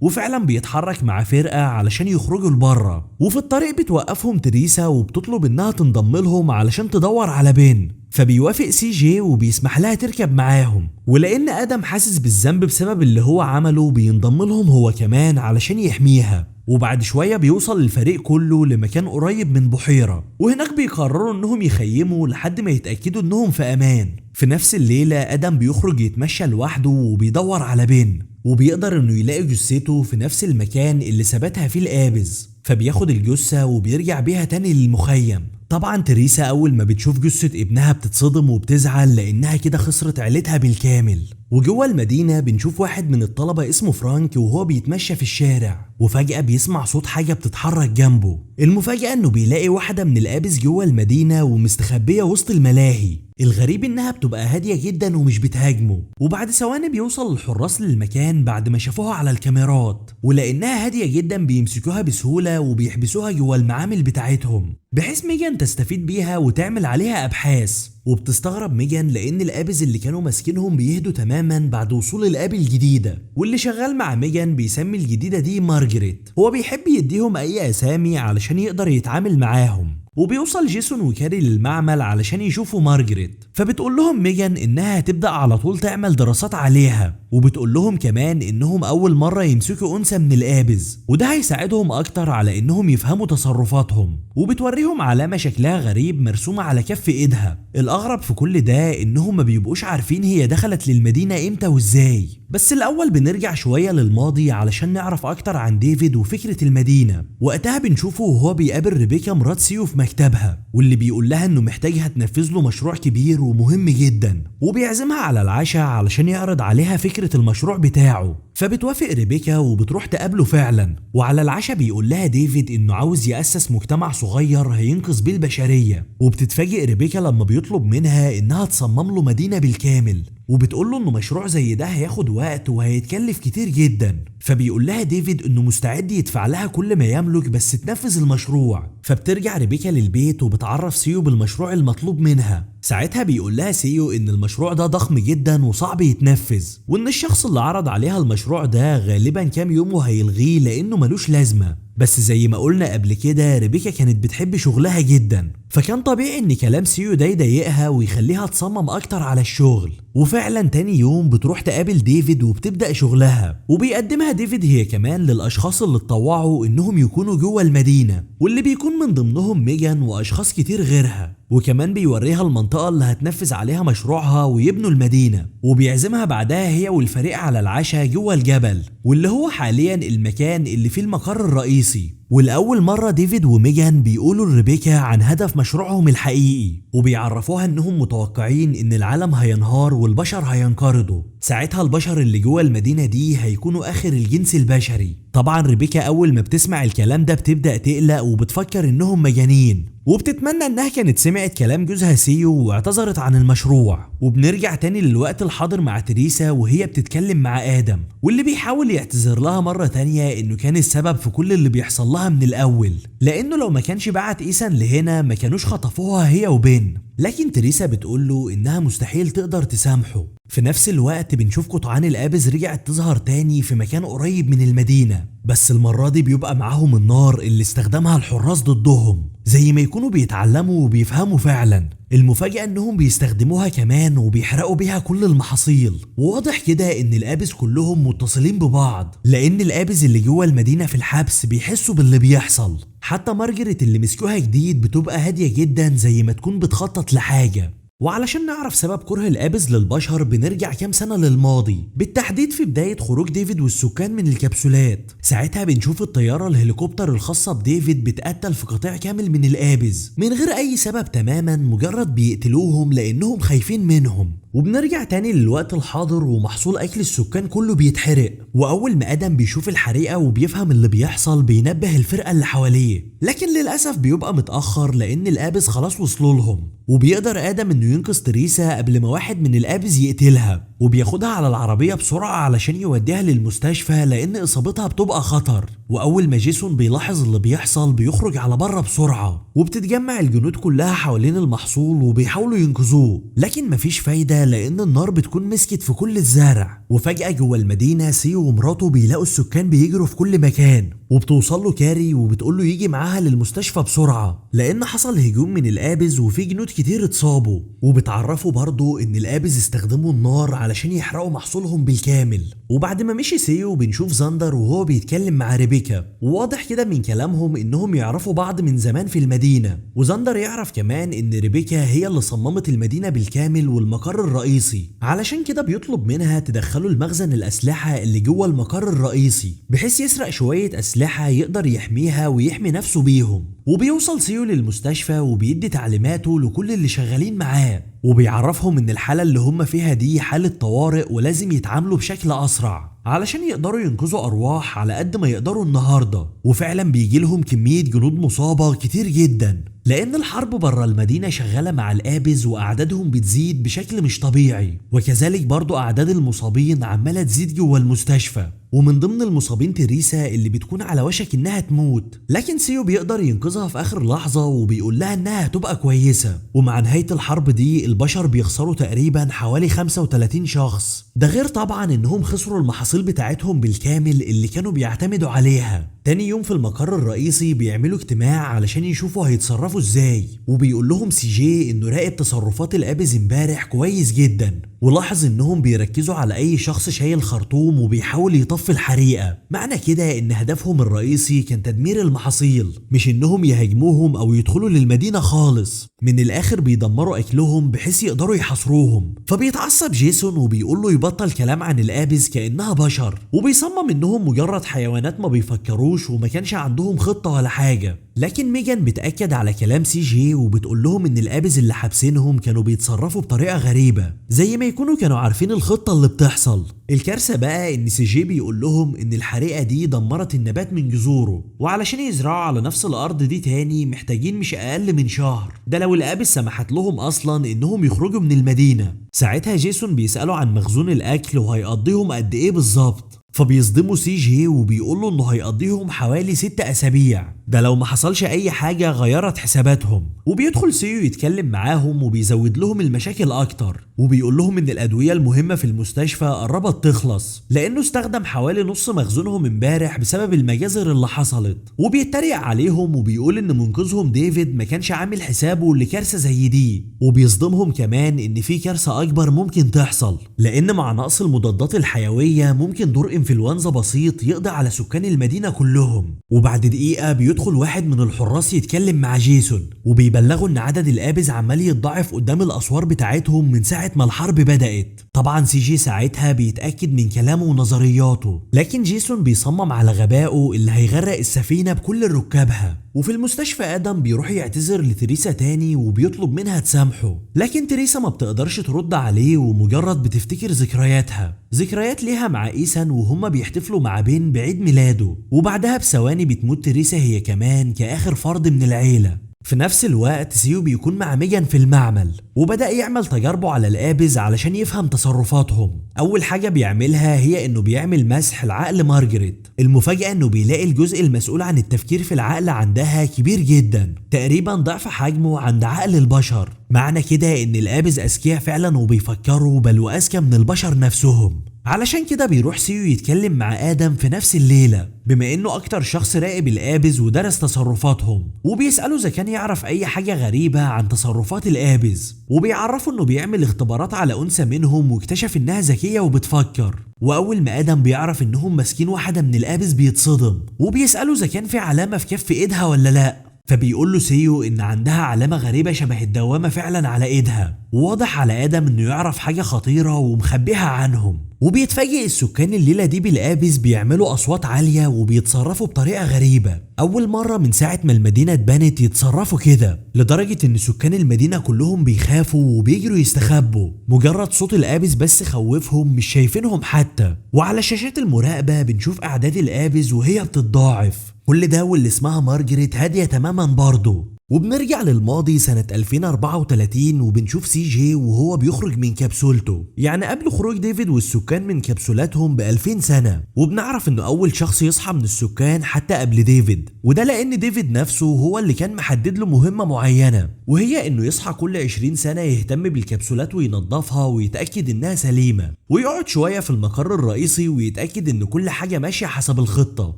وفعلا بيتحرك مع فرقة علشان يخرجوا لبره. وفي الطريق بتوقفهم تريسا وبتطلب انها تنضم لهم علشان تدور على بين، فبيوافق سي جي وبيسمح لها تركب معاهم. ولان ادم حاسس بالذنب بسبب اللي هو عمله بينضم لهم هو كمان علشان يحميها. وبعد شوية بيوصل الفريق كله لمكان قريب من بحيرة، وهناك بيقرروا انهم يخيموا لحد ما يتأكدوا انهم في امان. في نفس الليلة ادم بيخرج يتمشى لوحده وبيدور على بين، وبيقدر انه يلاقي جثته في نفس المكان اللي ثبتها فيه الآبز، فبياخد الجثة وبيرجع بيها تاني للمخيم. طبعا تريسا اول ما بتشوف جثة ابنها بتتصدم وبتزعل لانها كده خسرت عيلتها بالكامل. وجوه المدينة بنشوف واحد من الطلبة اسمه فرانك وهو بيتمشى في الشارع، وفجأة بيسمع صوت حاجة بتتحرك جنبه. المفاجأة انه بيلاقي واحدة من الآبز جوه المدينة ومستخبية وسط الملاهي. الغريب انها بتبقى هادية جدا ومش بتهاجمه. وبعد ثواني بيوصل الحراس للمكان بعد ما شافوها على الكاميرات، ولانها هادية جدا بيمسكوها بسهولة وبيحبسوها جوه المعامل بتاعتهم بحيث ميجان تستفيد بيها وتعمل عليها ابحاث. وبتستغرب ميجان لان الآبز اللي كانوا ماسكينهم بيهدوا تماما بعد وصول الآب الجديدة، واللي شغال مع ميجان بيسمي الجديدة دي مارجريت. هو بيحب يديهم اي اسامي علشان يقدر يتعامل معاهم. وبيوصل جيسون وكاري للمعمل علشان يشوفوا مارجريت، فبتقول لهم ميجان انها هتبدأ على طول تعمل دراسات عليها، وبتقول لهم كمان انهم اول مرة يمسكوا انثى من الآبز وده هيساعدهم اكتر على انهم يفهموا تصرفاتهم. وبتوريهم علامة شكلها غريب مرسومة على كف ايدها. الاغرب في كل ده انهم ما بيبقوش عارفين هي دخلت للمدينة امتى وازاي. بس الاول بنرجع شوية للماضي علشان نعرف اكتر عن ديفيد وفكرة المدينة. وقتها بنشوفه وهو بيقابل ريبيكا مرات سيو في مكتبها، واللي بيقول لها انه محتاجها تنفذ له مشروع كبير ومهم جدا، وبيعزمها على العشاء علشان يعرض عليها فكرة المشروع بتاعه. فبتوافق ريبيكا وبتروح تقابله فعلا. وعلى العشاء بيقول لها ديفيد انه عاوز يأسس مجتمع صغير هينقذ بيه البشرية. وبتتفاجئ ريبيكا لما بيطلب منها انها تصمم له مدينة بالكامل، وبتقول له انه مشروع زي ده هياخد وقت وهيتكلف كتير جدا. فبيقول لها ديفيد انه مستعد يدفع لها كل ما يملك بس تنفذ المشروع. فبترجع ريبيكا للبيت وبتعرف سيو بالمشروع المطلوب منها. ساعتها بيقول لها سيو ان المشروع ده ضخم جدا وصعب يتنفذ، وان الشخص اللي عرض عليها المشروع ده غالبا كام يوم وهيلغيه لانه ملوش لازمة. بس زي ما قلنا قبل كده ريبيكا كانت بتحب شغلها جدا، فكان طبيعي ان كلام سيو ده يضايقها ويخليها تصمم اكتر على الشغل. وفعلا تاني يوم بتروح تقابل ديفيد وبتبدأ شغلها، وبيقدمها ديفيد هي كمان للاشخاص اللي اتطوعوا انهم يكونوا جوه المدينة، واللي بيكون من ضمنهم ميجان واشخاص كتير غيرها. وكمان بيوريها المنطقة اللي هتنفذ عليها مشروعها ويبنوا المدينة، وبيعزمها بعدها هي والفريق على العشاء جوه الجبل، واللي هو حاليا المكان اللي فيه المقر الرئيسي. والأول مرة ديفيد وميجان بيقولوا لريبيكا عن هدف مشروعهم الحقيقي، وبيعرفوها انهم متوقعين ان العالم هينهار والبشر هينقرضوا، ساعتها البشر اللي جوه المدينة دي هيكونوا اخر الجنس البشري. طبعا ريبيكا اول ما بتسمع الكلام ده بتبدأ تقلق وبتفكر انهم مجانين، وبتتمنى انها كانت سمعت كلام جوزها سيو واعتذرت عن المشروع. وبنرجع تاني للوقت الحاضر مع تريسا وهي بتتكلم مع ادم، واللي بيحاول يعتذر لها مرة تانية انه كان السبب في كل اللي بيحصل لها من الاول، لانه لو ما كانش بعت ايسان لهنا ما كانوش خطفوها هي وبين. لكن تريسا بتقوله انها مستحيل تقدر تسامحه. في نفس الوقت بنشوف قطعان الآبز رجعت تظهر تاني في مكان قريب من المدينة، بس المرة دي بيبقى معاهم النار اللي استخدمها الحراس ضدهم، زي ما يكونوا بيتعلموا وبيفهموا فعلا. المفاجأة انهم بيستخدموها كمان وبيحرقوا بيها كل المحاصيل، وواضح كده ان الآبز كلهم متصلين ببعض، لان الآبز اللي جوه المدينة في الحبس بيحسوا باللي بيحصل. حتى مارجريت اللي مسكوها جديد بتبقى هادية جدا زي ما تكون بتخطط لحاجة. وعلشان نعرف سبب كره الآبز للبشر بنرجع كام سنة للماضي، بالتحديد في بداية خروج ديفيد والسكان من الكبسولات. ساعتها بنشوف الطيارة الهليكوبتر الخاصة بديفيد بتقتل في قطيع كامل من الآبز من غير أي سبب تماما، مجرد بيقتلوهم لأنهم خايفين منهم. وبنرجع تاني للوقت الحاضر ومحصول اكل السكان كله بيتحرق. واول ما ادم بيشوف الحريقه وبيفهم اللي بيحصل بينبه الفرقة اللي حواليه، لكن للاسف بيبقى متاخر لان ال Apes خلاص وصلوا لهم. وبيقدر ادم انه ينقذ تريسا قبل ما واحد من ال Apes يقتلها، وبياخدها على العربية بسرعة علشان يوديها للمستشفى لان اصابتها بتبقى خطر. واول ما جيسون بيلاحظ اللي بيحصل بيخرج على بره بسرعة، وبتتجمع الجنود كلها حوالين المحصول وبيحاولوا ينقذوه، لكن مفيش فايده لان النار بتكون مسكت في كل الزرع. وفجاة جوه المدينة سيو ومراته بيلاقوا السكان بيجروا في كل مكان، وبتوصل له كاري وبتقول له يجي معاها للمستشفى بسرعة لان حصل هجوم من ال Apes وفي جنود كتير اتصابوا. وبتعرفوا برضو ان ال Apes استخدموا النار علشان يحرقوا محصولهم بالكامل. وبعد ما مشي سيو بنشوف زاندر وهو بيتكلم مع ريبيكا، وواضح كده من كلامهم انهم يعرفوا بعض من زمان في المدينة. وزاندر يعرف كمان ان ريبيكا هي اللي صممت المدينة بالكامل والمقر الرئيسي، علشان كده بيطلب منها تدخله المخزن الاسلحة اللي جوه المقر الرئيسي بحيث يسرق شوية اسلحة يقدر يحميها ويحمي نفسه بيهم. وبيوصل سيو للمستشفى وبيدي تعليماته لكل اللي شغالين معاه، وبيعرفهم ان الحالة اللي هم فيها دي حالة طوارئ ولازم يتعاملوا بشكل اسرع علشان يقدروا ينقذوا ارواح على قد ما يقدروا النهاردة. وفعلا بيجي لهم كمية جنود مصابة كتير جدا لان الحرب بره المدينة شغالة مع ال Apes واعدادهم بتزيد بشكل مش طبيعي، وكذلك برضو اعداد المصابين عمالة تزيد جوه المستشفى. ومن ضمن المصابين تريسا اللي بتكون على وشك انها تموت، لكن سيو بيقدر ينقذها في اخر لحظة وبيقول لها انها هتبقى كويسة. ومع نهاية الحرب دي البشر بيخسروا تقريبا حوالي 35 شخص، ده غير طبعا انهم خسروا المحاصيل بتاعتهم بالكامل اللي كانوا بيعتمدوا عليها. تاني يوم في المقر الرئيسي بيعملوا اجتماع علشان يشوفوا هيتصرفوا ازاي، وبيقول لهم سي جي انه راقب تصرفات ال Apes امبارح كويس جدا، ولاحظ انهم بيركزوا على اي شخص شايل خرطوم وبيحاول يطفي الحريقه. معنى كده ان هدفهم الرئيسي كان تدمير المحاصيل، مش انهم يهاجموهم او يدخلوا للمدينة خالص. من الاخر بيدمروا اكلهم بحيث يقدروا يحاصروهم. فبيتعصب جيسون وبيقول له يبطل كلام عن ال Apes كانها بشر، وبيصمم انهم مجرد حيوانات ما بيفكروش وما كانش عندهم خطه ولا حاجة. لكن ميجان بتأكد على كلام سي جي وبتقول لهم ان ال Apes اللي حابسينهم كانوا بيتصرفوا بطريقة غريبة، زي ما يكونوا كانوا عارفين الخطة اللي بتحصل. الكارثة بقى ان سي جي بيقول لهم ان الحريقه دي دمرت النبات من جذوره، وعلشان يزرعوا على نفس الارض دي تاني محتاجين مش اقل من شهر، ده لو ال Apes سمحت لهم اصلا انهم يخرجوا من المدينة. ساعتها جيسون بيساله عن مخزون الاكل وهيقضيهم قد ايه بالظبط، فبيصدموا سي جي وبيقول له انه هيقضيهم حوالي 6 اسابيع، ده لو ما حصلش اي حاجة غيرت حساباتهم. وبيدخل سيو يتكلم معاهم وبيزود لهم المشاكل اكتر، وبيقول لهم ان الادوية المهمة في المستشفى قربت تخلص لانه استخدم حوالي نص مخزونهم امبارح بسبب المجازر اللي حصلت. وبيتريق عليهم وبيقول ان منقذهم ديفيد ما كانش عامل حسابه لكارثه زي دي، وبيصدمهم كمان ان في كارثة اكبر ممكن تحصل، لان مع نقص المضادات الحيوية ممكن دور انفلونزا بسيط يقضي على سكان المدينة كلهم. وبعد دقيقة بيدخل واحد من الحراس يتكلم مع جيسون وبيبلغوا ان عدد ال Apes عمال يتضاعف قدام الاسوار بتاعتهم من ساعة ما الحرب بدات. طبعا سي جي ساعتها بيتاكد من كلامه ونظرياته، لكن جيسون بيصمم على غبائه اللي هيغرق السفينة بكل ركابها. وفي المستشفى ادم بيروح يعتذر لتريسا تاني وبيطلب منها تسامحه، لكن تريسا ما بتقدرش ترد عليه ومجرد بتفتكر ذكرياتها، ذكريات ليها مع ايسان وهما بيحتفلوا مع بين بعيد ميلاده. وبعدها بثواني بتموت تريسا هي كمان كآخر فرد من العيلة. في نفس الوقت سيو بيكون مع ميجان في المعمل، وبدأ يعمل تجاربه على ال Apes علشان يفهم تصرفاتهم. أول حاجة بيعملها هي إنه بيعمل مسح لعقل مارجريت. المفاجأة إنه بيلاقي الجزء المسؤول عن التفكير في العقل عندها كبير جدا، تقريبا ضعف حجمه عند عقل البشر. معنى كده إن ال Apes أذكياء فعلا وبيفكروا، بل وأذكى من البشر نفسهم. علشان كده بيروح سيو يتكلم مع آدم في نفس الليلة، بما انه اكتر شخص راقب ال Apes ودرس تصرفاتهم، وبيسأله اذا كان يعرف اي حاجة غريبة عن تصرفات ال Apes، وبيعرفه انه بيعمل اختبارات على انثى منهم واكتشف انها ذكية وبتفكر. واول ما ادم بيعرف انهم ماسكين واحدة من ال Apes بيتصدم، وبيسأله اذا كان في علامة في كف ايدها ولا لا. فبيقول له سيو ان عندها علامة غريبة شبه الدوامة فعلا على ايدها، وواضح على ادم انه يعرف حاجة خطيرة ومخبيها عنهم. وبيتفاجئ السكان الليلة دي بالآبس بيعملوا أصوات عالية وبيتصرفوا بطريقة غريبة، أول مرة من ساعة ما المدينة اتبنت يتصرفوا كده، لدرجة إن سكان المدينة كلهم بيخافوا وبيجروا يستخبوا، مجرد صوت الآبس بس خوفهم، مش شايفينهم حتى. وعلى شاشات المراقبة بنشوف أعداد الآبس وهي بتتضاعف، كل ده واللي اسمها مارجريت هادية تماما برضه. وبنرجع للماضي سنة 2034 وبنشوف سي جي وهو بيخرج من كبسولته، يعني قبل خروج ديفيد والسكان من كبسولاتهم ب2000 سنة. وبنعرف انه اول شخص يصحى من السكان حتى قبل ديفيد، وده لان ديفيد نفسه هو اللي كان محدد له مهمة معينة، وهي انه يصحى كل 20 سنة يهتم بالكبسولات وينظفها ويتأكد انها سليمة، ويقعد شوية في المقر الرئيسي ويتأكد ان كل حاجة ماشية حسب الخطة،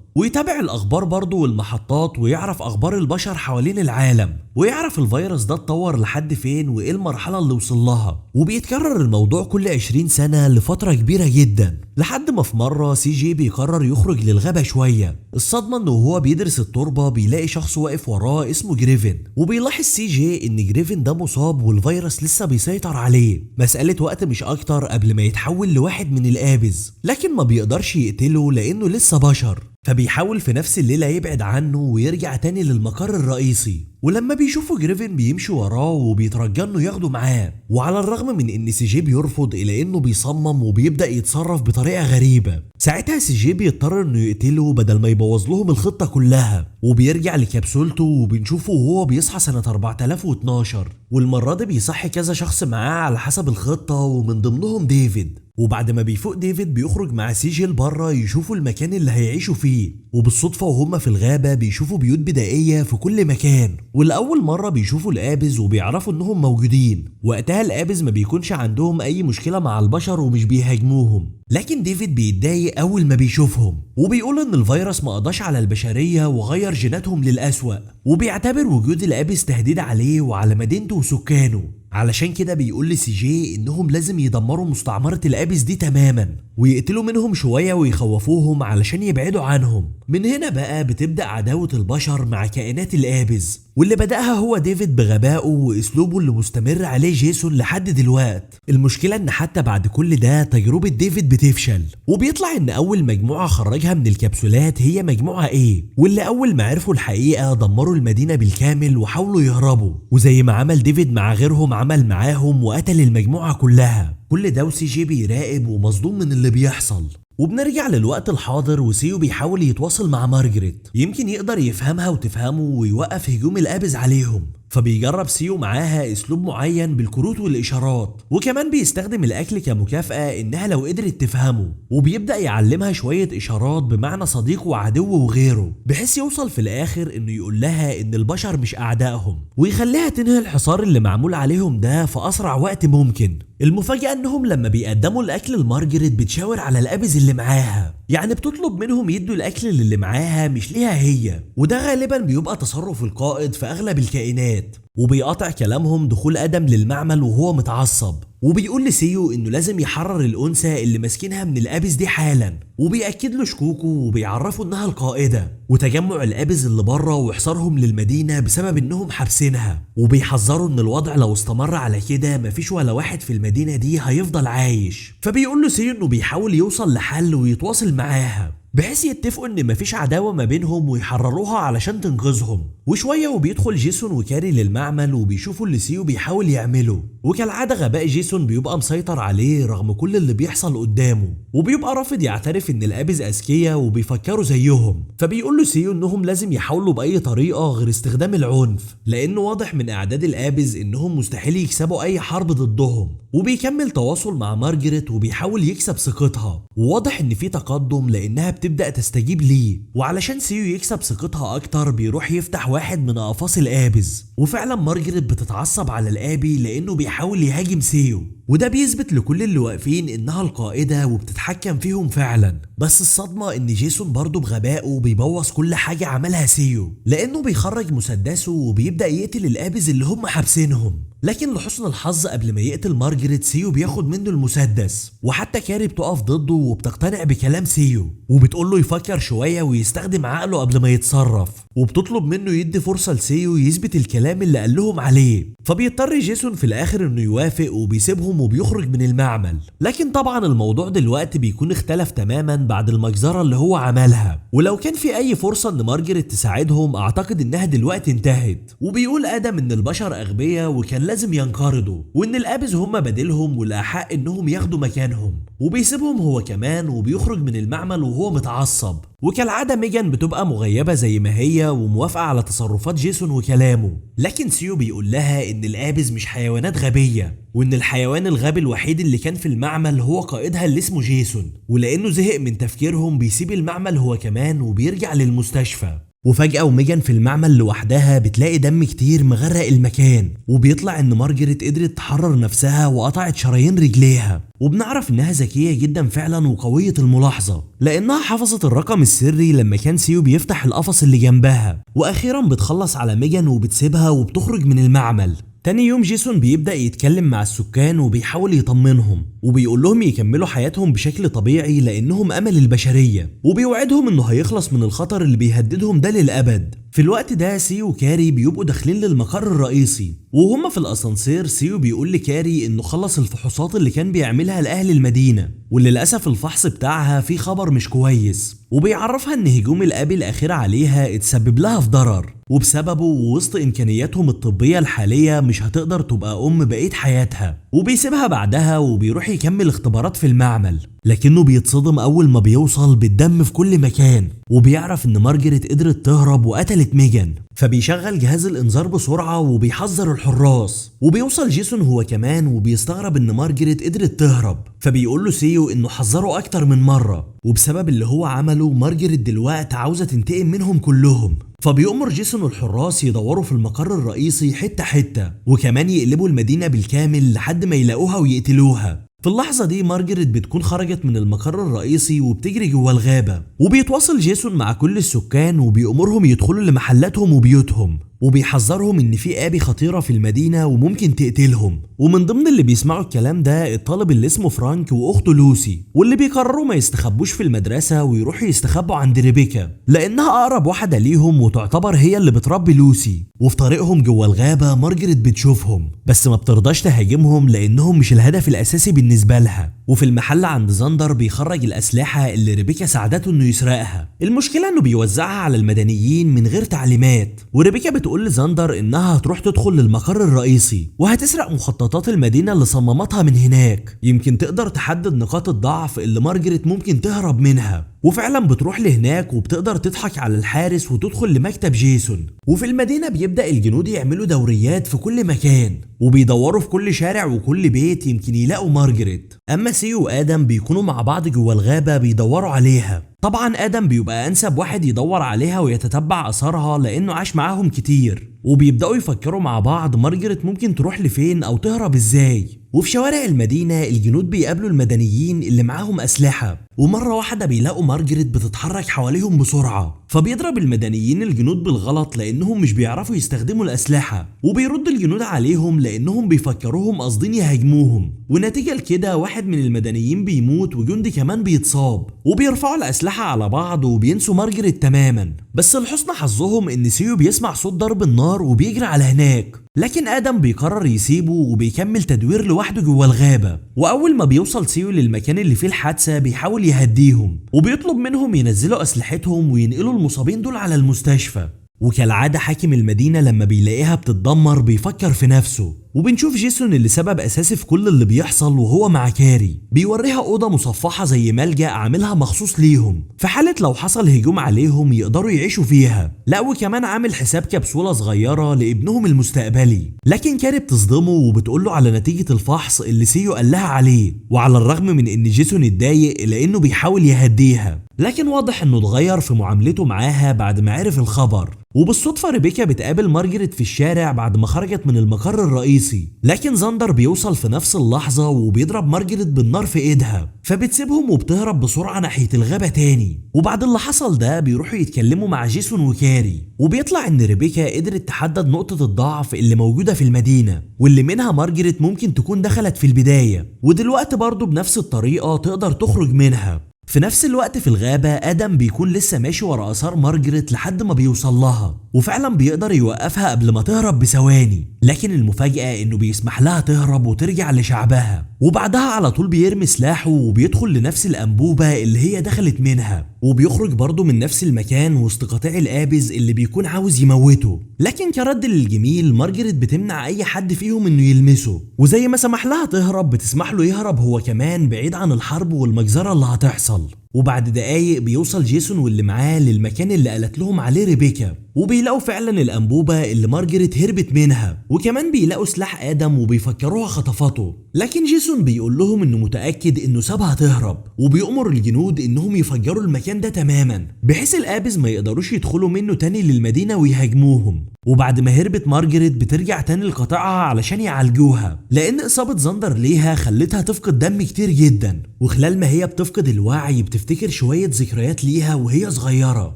ويتابع الاخبار برضه والمحطات ويعرف اخبار البشر حوالين العالم، ويعرف الفيروس ده اتطور لحد فين وايه المرحلة اللي وصل لها. وبيتكرر الموضوع كل 20 سنة لفترة كبيرة جدا، لحد ما في مرة سي جي بيقرر يخرج للغابة شوية. الصدمة انه وهو بيدرس التربة بيلاقي شخص واقف وراه اسمه جريفن، وبيلاحظ سي جي ان جريفن ده مصاب والفيروس لسه بيسيطر عليه، مسألة وقت مش اكتر قبل ما يتحول لواحد من الآبز، لكن ما بيقدرش يقتله لانه لسه بشر. فبيحاول في نفس الليلة يبعد عنه ويرجع تاني للمقر الرئيسي، ولما بيشوفوا جريفن بيمشي وراه وبيترجى انه ياخده معاه. وعلى الرغم من ان سي جي بيرفض الا انه بيصمم وبيبدا يتصرف بطريقة غريبة. ساعتها سي جي بيضطر انه يقتله بدل ما يبوظ لهم الخطة كلها، وبيرجع لكبسولته وبنشوفه وهو بيصحى سنة 4012، والمرة دي بيصحي كذا شخص معاه على حسب الخطة ومن ضمنهم ديفيد. وبعد ما بيفوق ديفيد بيخرج مع سي جي لبره يشوفوا المكان اللي هيعيشوا فيه، وبالصدفة وهم في الغابة بيشوفوا بيوت بدائية في كل مكان، ولأول مرة بيشوفوا الآبز وبيعرفوا انهم موجودين. وقتها الآبز ما بيكونش عندهم اي مشكلة مع البشر ومش بيهاجموهم، لكن ديفيد بيتضايق اول ما بيشوفهم وبيقول ان الفيروس ما قضاش على البشرية وغير جيناتهم للأسوأ، وبيعتبر وجود الآبز تهديد عليه وعلى مدينته وسكانه. علشان كده بيقول لسي جي انهم لازم يدمروا مستعمرة الآبز دي تماما ويقتلوا منهم شوية ويخوفوهم علشان يبعدوا عنهم. من هنا بقى بتبدأ عداوة البشر مع كائنات الآبز، واللي بدأها هو ديفيد بغبائه واسلوبه اللي مستمر عليه جيسون لحد دلوقت. المشكلة ان حتى بعد كل ده تجربة ديفيد بتفشل، وبيطلع ان اول مجموعة خرجها من الكبسولات هي مجموعة A، واللي اول ما عرفوا الحقيقة دمروا المدينة بالكامل وحاولوا يهربوا، وزي ما عمل ديفيد مع غيرهم عمل معاهم وقتل المجموعة كلها. كل ده وسي جي بيراقب ومصدوم من اللي بيحصل. وبنرجع للوقت الحاضر وسيو بيحاول يتواصل مع مارجريت، يمكن يقدر يفهمها وتفهمه ويوقف هجوم الآبز عليهم. فبيجرب سيو معاها اسلوب معين بالكروت والاشارات، وكمان بيستخدم الاكل كمكافأة انها لو قدرت تفهمه، وبيبدأ يعلمها شوية اشارات بمعنى صديق وعدو وغيره، بحيث يوصل في الاخر انه يقول لها ان البشر مش اعدائهم ويخليها تنهي الحصار اللي معمول عليهم ده في اسرع وقت ممكن. المفاجأة انهم لما بيقدموا الاكل لمارجريت بتشاور على الآبز اللي معاها، يعني بتطلب منهم يدوا الاكل للي معاها مش ليها هي، وده غالبا بيبقى تصرف القائد في اغلب الكائنات. وبيقاطع كلامهم دخول ادم للمعمل وهو متعصب، وبيقول لسيو انه لازم يحرر الانثى اللي ماسكينها من الآبز دي حالا، وبيأكد له شكوكه وبيعرفه انها القائدة وتجمع الآبز اللي بره وحصارهم للمدينة بسبب انهم حابسينها، وبيحذروا ان الوضع لو استمر على كده مفيش ولا واحد في المدينة دي هيفضل عايش. فبيقول له سيو انه بيحاول يوصل لحل ويتواصل معاها بحيث يتفقوا ان مفيش عداوة ما بينهم ويحرروها علشان تنقذهم. وشوية وبيدخل جيسون وكاري للمعمل وبيشوفوا اللي سيو بيحاول يعمله، وكالعادة غباء جيسون بيبقى مسيطر عليه رغم كل اللي بيحصل قدامه، وبيبقى رافض يعترف ان الآبز اذكياء وبيفكروا زيهم. فبيقول له سيو انهم لازم يحاولوا باي طريقة غير استخدام العنف، لانه واضح من اعداد الآبز انهم مستحيل يكسبوا اي حرب ضدهم. وبيكمل تواصل مع مارجريت وبيحاول يكسب ثقتها، وواضح ان في تقدم لانها بتبدأ تستجيب ليه. وعلشان سيو يكسب ثقتها اكتر بيروح يفتح واحد من اقفاص الآبز، وفعلا مارجريت بتتعصب على الآبي لانه بيحاول يهاجم سيو، وده بيثبت لكل اللي واقفين انها القائدة وبتتحكم فيهم فعلا. بس الصدمة ان جيسون برضه بغبائه بيبوظ كل حاجة عملها سيو، لانه بيخرج مسدسه وبيبدأ يقتل الآبز اللي هم حابسينهم. لكن لحسن الحظ قبل ما يقتل مارجريت سيو بياخد منه المسدس، وحتى كاري بتقف ضده وبتقتنع بكلام سيو وبتقول له يفكر شوية ويستخدم عقله قبل ما يتصرف، وبتطلب منه يدي فرصة لسيو يثبت الكلام اللي قال لهم عليه. فبيضطر جيسون في الاخر انه يوافق وبيسيبهم وبيخرج من المعمل. لكن طبعا الموضوع دلوقتي بيكون اختلف تماما بعد المجزرة اللي هو عملها، ولو كان في اي فرصة ان مارجريت تساعدهم اعتقد انها دلوقتي انتهت. وبيقول ادم ان البشر اغبياء وكان لازم ينقرضوا، وان ال Abbeys هم بديلهم والاحق انهم ياخدوا مكانهم، وبيسيبهم هو كمان وبيخرج من المعمل وهو متعصب. وكالعادة ميجان بتبقى مغيبة زي ما هي وموافقة على تصرفات جيسون وكلامه، لكن سيو بيقول لها ان ال Abbeys مش حيوانات غبية، وان الحيوان الغبي الوحيد اللي كان في المعمل هو قائدها اللي اسمه جيسون، ولانه زهق من تفكيرهم بيسيب المعمل هو كمان وبيرجع للمستشفى. وفجأة وميجان في المعمل لوحدها بتلاقي دم كتير مغرق المكان، وبيطلع ان مارجريت قدرت تحرر نفسها وقطعت شرايين رجليها، وبنعرف انها ذكية جدا فعلا وقوية الملاحظة لانها حفظت الرقم السري لما كان سيو بيفتح القفص اللي جنبها. واخيرا بتخلص على ميجان وبتسيبها وبتخرج من المعمل. تاني يوم جيسون بيبدأ يتكلم مع السكان وبيحاول يطمنهم وبيقول لهم يكملوا حياتهم بشكل طبيعي لأنهم أمل البشرية، وبيوعدهم إنه هيخلص من الخطر اللي بيهددهم ده للأبد. في الوقت ده سيو وكاري بيبقوا داخلين للمقر الرئيسي، وهما في الأسانسير سيو بيقول لكاري إنه خلص الفحوصات اللي كان بيعملها لأهل المدينة، واللي للأسف الفحص بتاعها فيه خبر مش كويس، وبيعرفها إن هجوم ال Abbey الأخير عليها اتسبب لها في ضرر، وبسببه ووسط إمكانياتهم الطبية الحالية مش هتقدر تبقى أم بقية حياتها. وبيسيبها بعدها وبيروح يكمل اختبارات في المعمل، لكنه بيتصدم أول ما بيوصل بالدم في كل مكان، وبيعرف إن مارجريت قدرت تهرب وقتلت ميجان، فبيشغل جهاز الإنذار بسرعة وبيحذر الحراس. وبيوصل جيسون هو كمان وبيستغرب إن مارجريت قدرت تهرب، فبيقول له سيو إنه حذره أكتر من مرة، وبسبب اللي هو عمله مارجريت دلوقتي عاوزة تنتقم منهم كلهم. فبيأمر جيسون الحراس يدوروا في المقر الرئيسي حتة حتة، وكمان يقلبوا المدينة بالكامل لحد ما يلاقوها ويقتلوها. في اللحظة دي مارجريت بتكون خرجت من المقر الرئيسي وبتجري جوه الغابة، وبيتواصل جيسون مع كل السكان وبيأمرهم يدخلوا لمحلاتهم وبيوتهم، وبيحذرهم ان في Abbey خطيرة في المدينة وممكن تقتلهم. ومن ضمن اللي بيسمعوا الكلام ده الطالب اللي اسمه فرانك واخته لوسي، واللي بيقرروا ما يستخبوش في المدرسة ويروحوا يستخبوا عند ريبيكا لانها اقرب واحدة ليهم وتعتبر هي اللي بتربي لوسي. وفي طريقهم جوه الغابة مارجريت بتشوفهم بس ما بترضاش تهاجمهم لانهم مش الهدف الاساسي بالنسبة لها. وفي المحل عند زاندر بيخرج الاسلحة اللي ريبيكا ساعدته انه يسرقها، المشكلة انه بيوزعها على المدنيين من غير تعليمات. وريبيكا بتقول لزاندر انها هتروح تدخل للمقر الرئيسي وهتسرق مخططات المدينة اللي صممتها من هناك، يمكن تقدر تحدد نقاط الضعف اللي مارجريت ممكن تهرب منها. وفعلا بتروح لهناك وبتقدر تضحك على الحارس وتدخل لمكتب جيسون. وفي المدينة بيبدأ الجنود يعملوا دوريات في كل مكان وبيدوروا في كل شارع وكل بيت يمكن يلاقوا مارجريت. اما سيو وادم بيكونوا مع بعض جوه الغابة بيدوروا عليها. طبعا ادم بيبقى انسب واحد يدور عليها ويتتبع اثارها لانه عاش معاهم كتير، وبيبدأوا يفكروا مع بعض مارجريت ممكن تروح لفين او تهرب ازاي. وفي شوارع المدينة الجنود بيقابلوا المدنيين اللي معاهم أسلحة، ومرة واحدة بيلاقوا مارجريت بتتحرك حواليهم بسرعة، فبيضرب المدنيين الجنود بالغلط لأنهم مش بيعرفوا يستخدموا الأسلحة، وبيرد الجنود عليهم لأنهم بيفكروهم قاصدين يهاجموهم. ونتيجة لكده واحد من المدنيين بيموت وجندي كمان بيتصاب، وبيرفعوا الأسلحة على بعض وبينسوا مارجريت تماما. بس لحسن حظهم إن سيو بيسمع صوت ضرب النار وبيجري على هناك، لكن آدم بيقرر يسيبه وبيكمل تدوير لوحده جوه الغابة. وأول ما بيوصل سيو للمكان اللي فيه الحادثة بيحاول يهديهم وبيطلب منهم ينزلوا أسلحتهم وينقلوا المصابين دول على المستشفى. وكالعادة حاكم المدينة لما بيلاقيها بتتدمر بيفكر في نفسه، وبنشوف جيسون اللي سبب أساسي في كل اللي بيحصل وهو مع كاري بيوريها أوضة مصفحة زي ملجأ عاملها مخصوص ليهم في حالة لو حصل هجوم عليهم يقدروا يعيشوا فيها، لا وكمان عامل حساب كبسولة صغيرة لابنهم المستقبلي. لكن كاري بتصدمه وبتقوله على نتيجة الفحص اللي سيو قال لها عليه، وعلى الرغم من ان جيسون اتضايق لانه بيحاول يهديها، لكن واضح انه اتغير في معاملته معاها بعد ما عرف الخبر. وبالصدفة ريبيكا بتقابل مارجريت في الشارع بعد ما خرجت من المقر الرئيسي، الرئيسي، لكن زاندر بيوصل في نفس اللحظة وبيضرب مارجريت بالنار في ايدها، فبتسيبهم وبتهرب بسرعة ناحية الغابة تاني. وبعد اللي حصل ده بيروحوا يتكلموا مع جيسون وكاري، وبيطلع ان ريبيكا قدرت تحدد نقطة الضعف اللي موجودة في المدينة واللي منها مارجريت ممكن تكون دخلت في البداية، ودلوقتي برضو بنفس الطريقة تقدر تخرج منها. في نفس الوقت في الغابة آدم بيكون لسه ماشي ورا آثار مارجريت لحد ما بيوصل لها، وفعلا بيقدر يوقفها قبل ما تهرب بثواني، لكن المفاجأة انه بيسمح لها تهرب وترجع لشعبها. وبعدها على طول بيرمي سلاحه وبيدخل لنفس الأنبوبة اللي هي دخلت منها، وبيخرج برضه من نفس المكان وسط قطيع الآبز اللي بيكون عاوز يموته. لكن كرد للجميل مارجريت بتمنع أي حد فيهم انه يلمسه، وزي ما سمح لها تهرب بتسمح له يهرب هو كمان بعيد عن الحرب والمجزرة اللي هتحصل. وبعد دقايق بيوصل جيسون واللي معاه للمكان اللي قالت لهم عليه ريبيكا، وبيلاقوا فعلا الأنبوبة اللي مارجريت هربت منها، وكمان بيلاقوا سلاح آدم وبيفكروها خطفته. لكن جيسون بيقول لهم انه متأكد انه سابها تهرب، وبيأمر الجنود انهم يفجروا المكان ده تماما بحيث الآبز ما يقدروش يدخلوا منه تاني للمدينة ويهاجموهم. وبعد ما هربت مارجريت بترجع تاني لقطاعها علشان يعالجوها، لان اصابة زندر ليها خلتها تفقد دم كتير جدا. وخلال ما هي بتفقد الوعي بتفتكر شوية ذكريات ليها وهي صغيرة،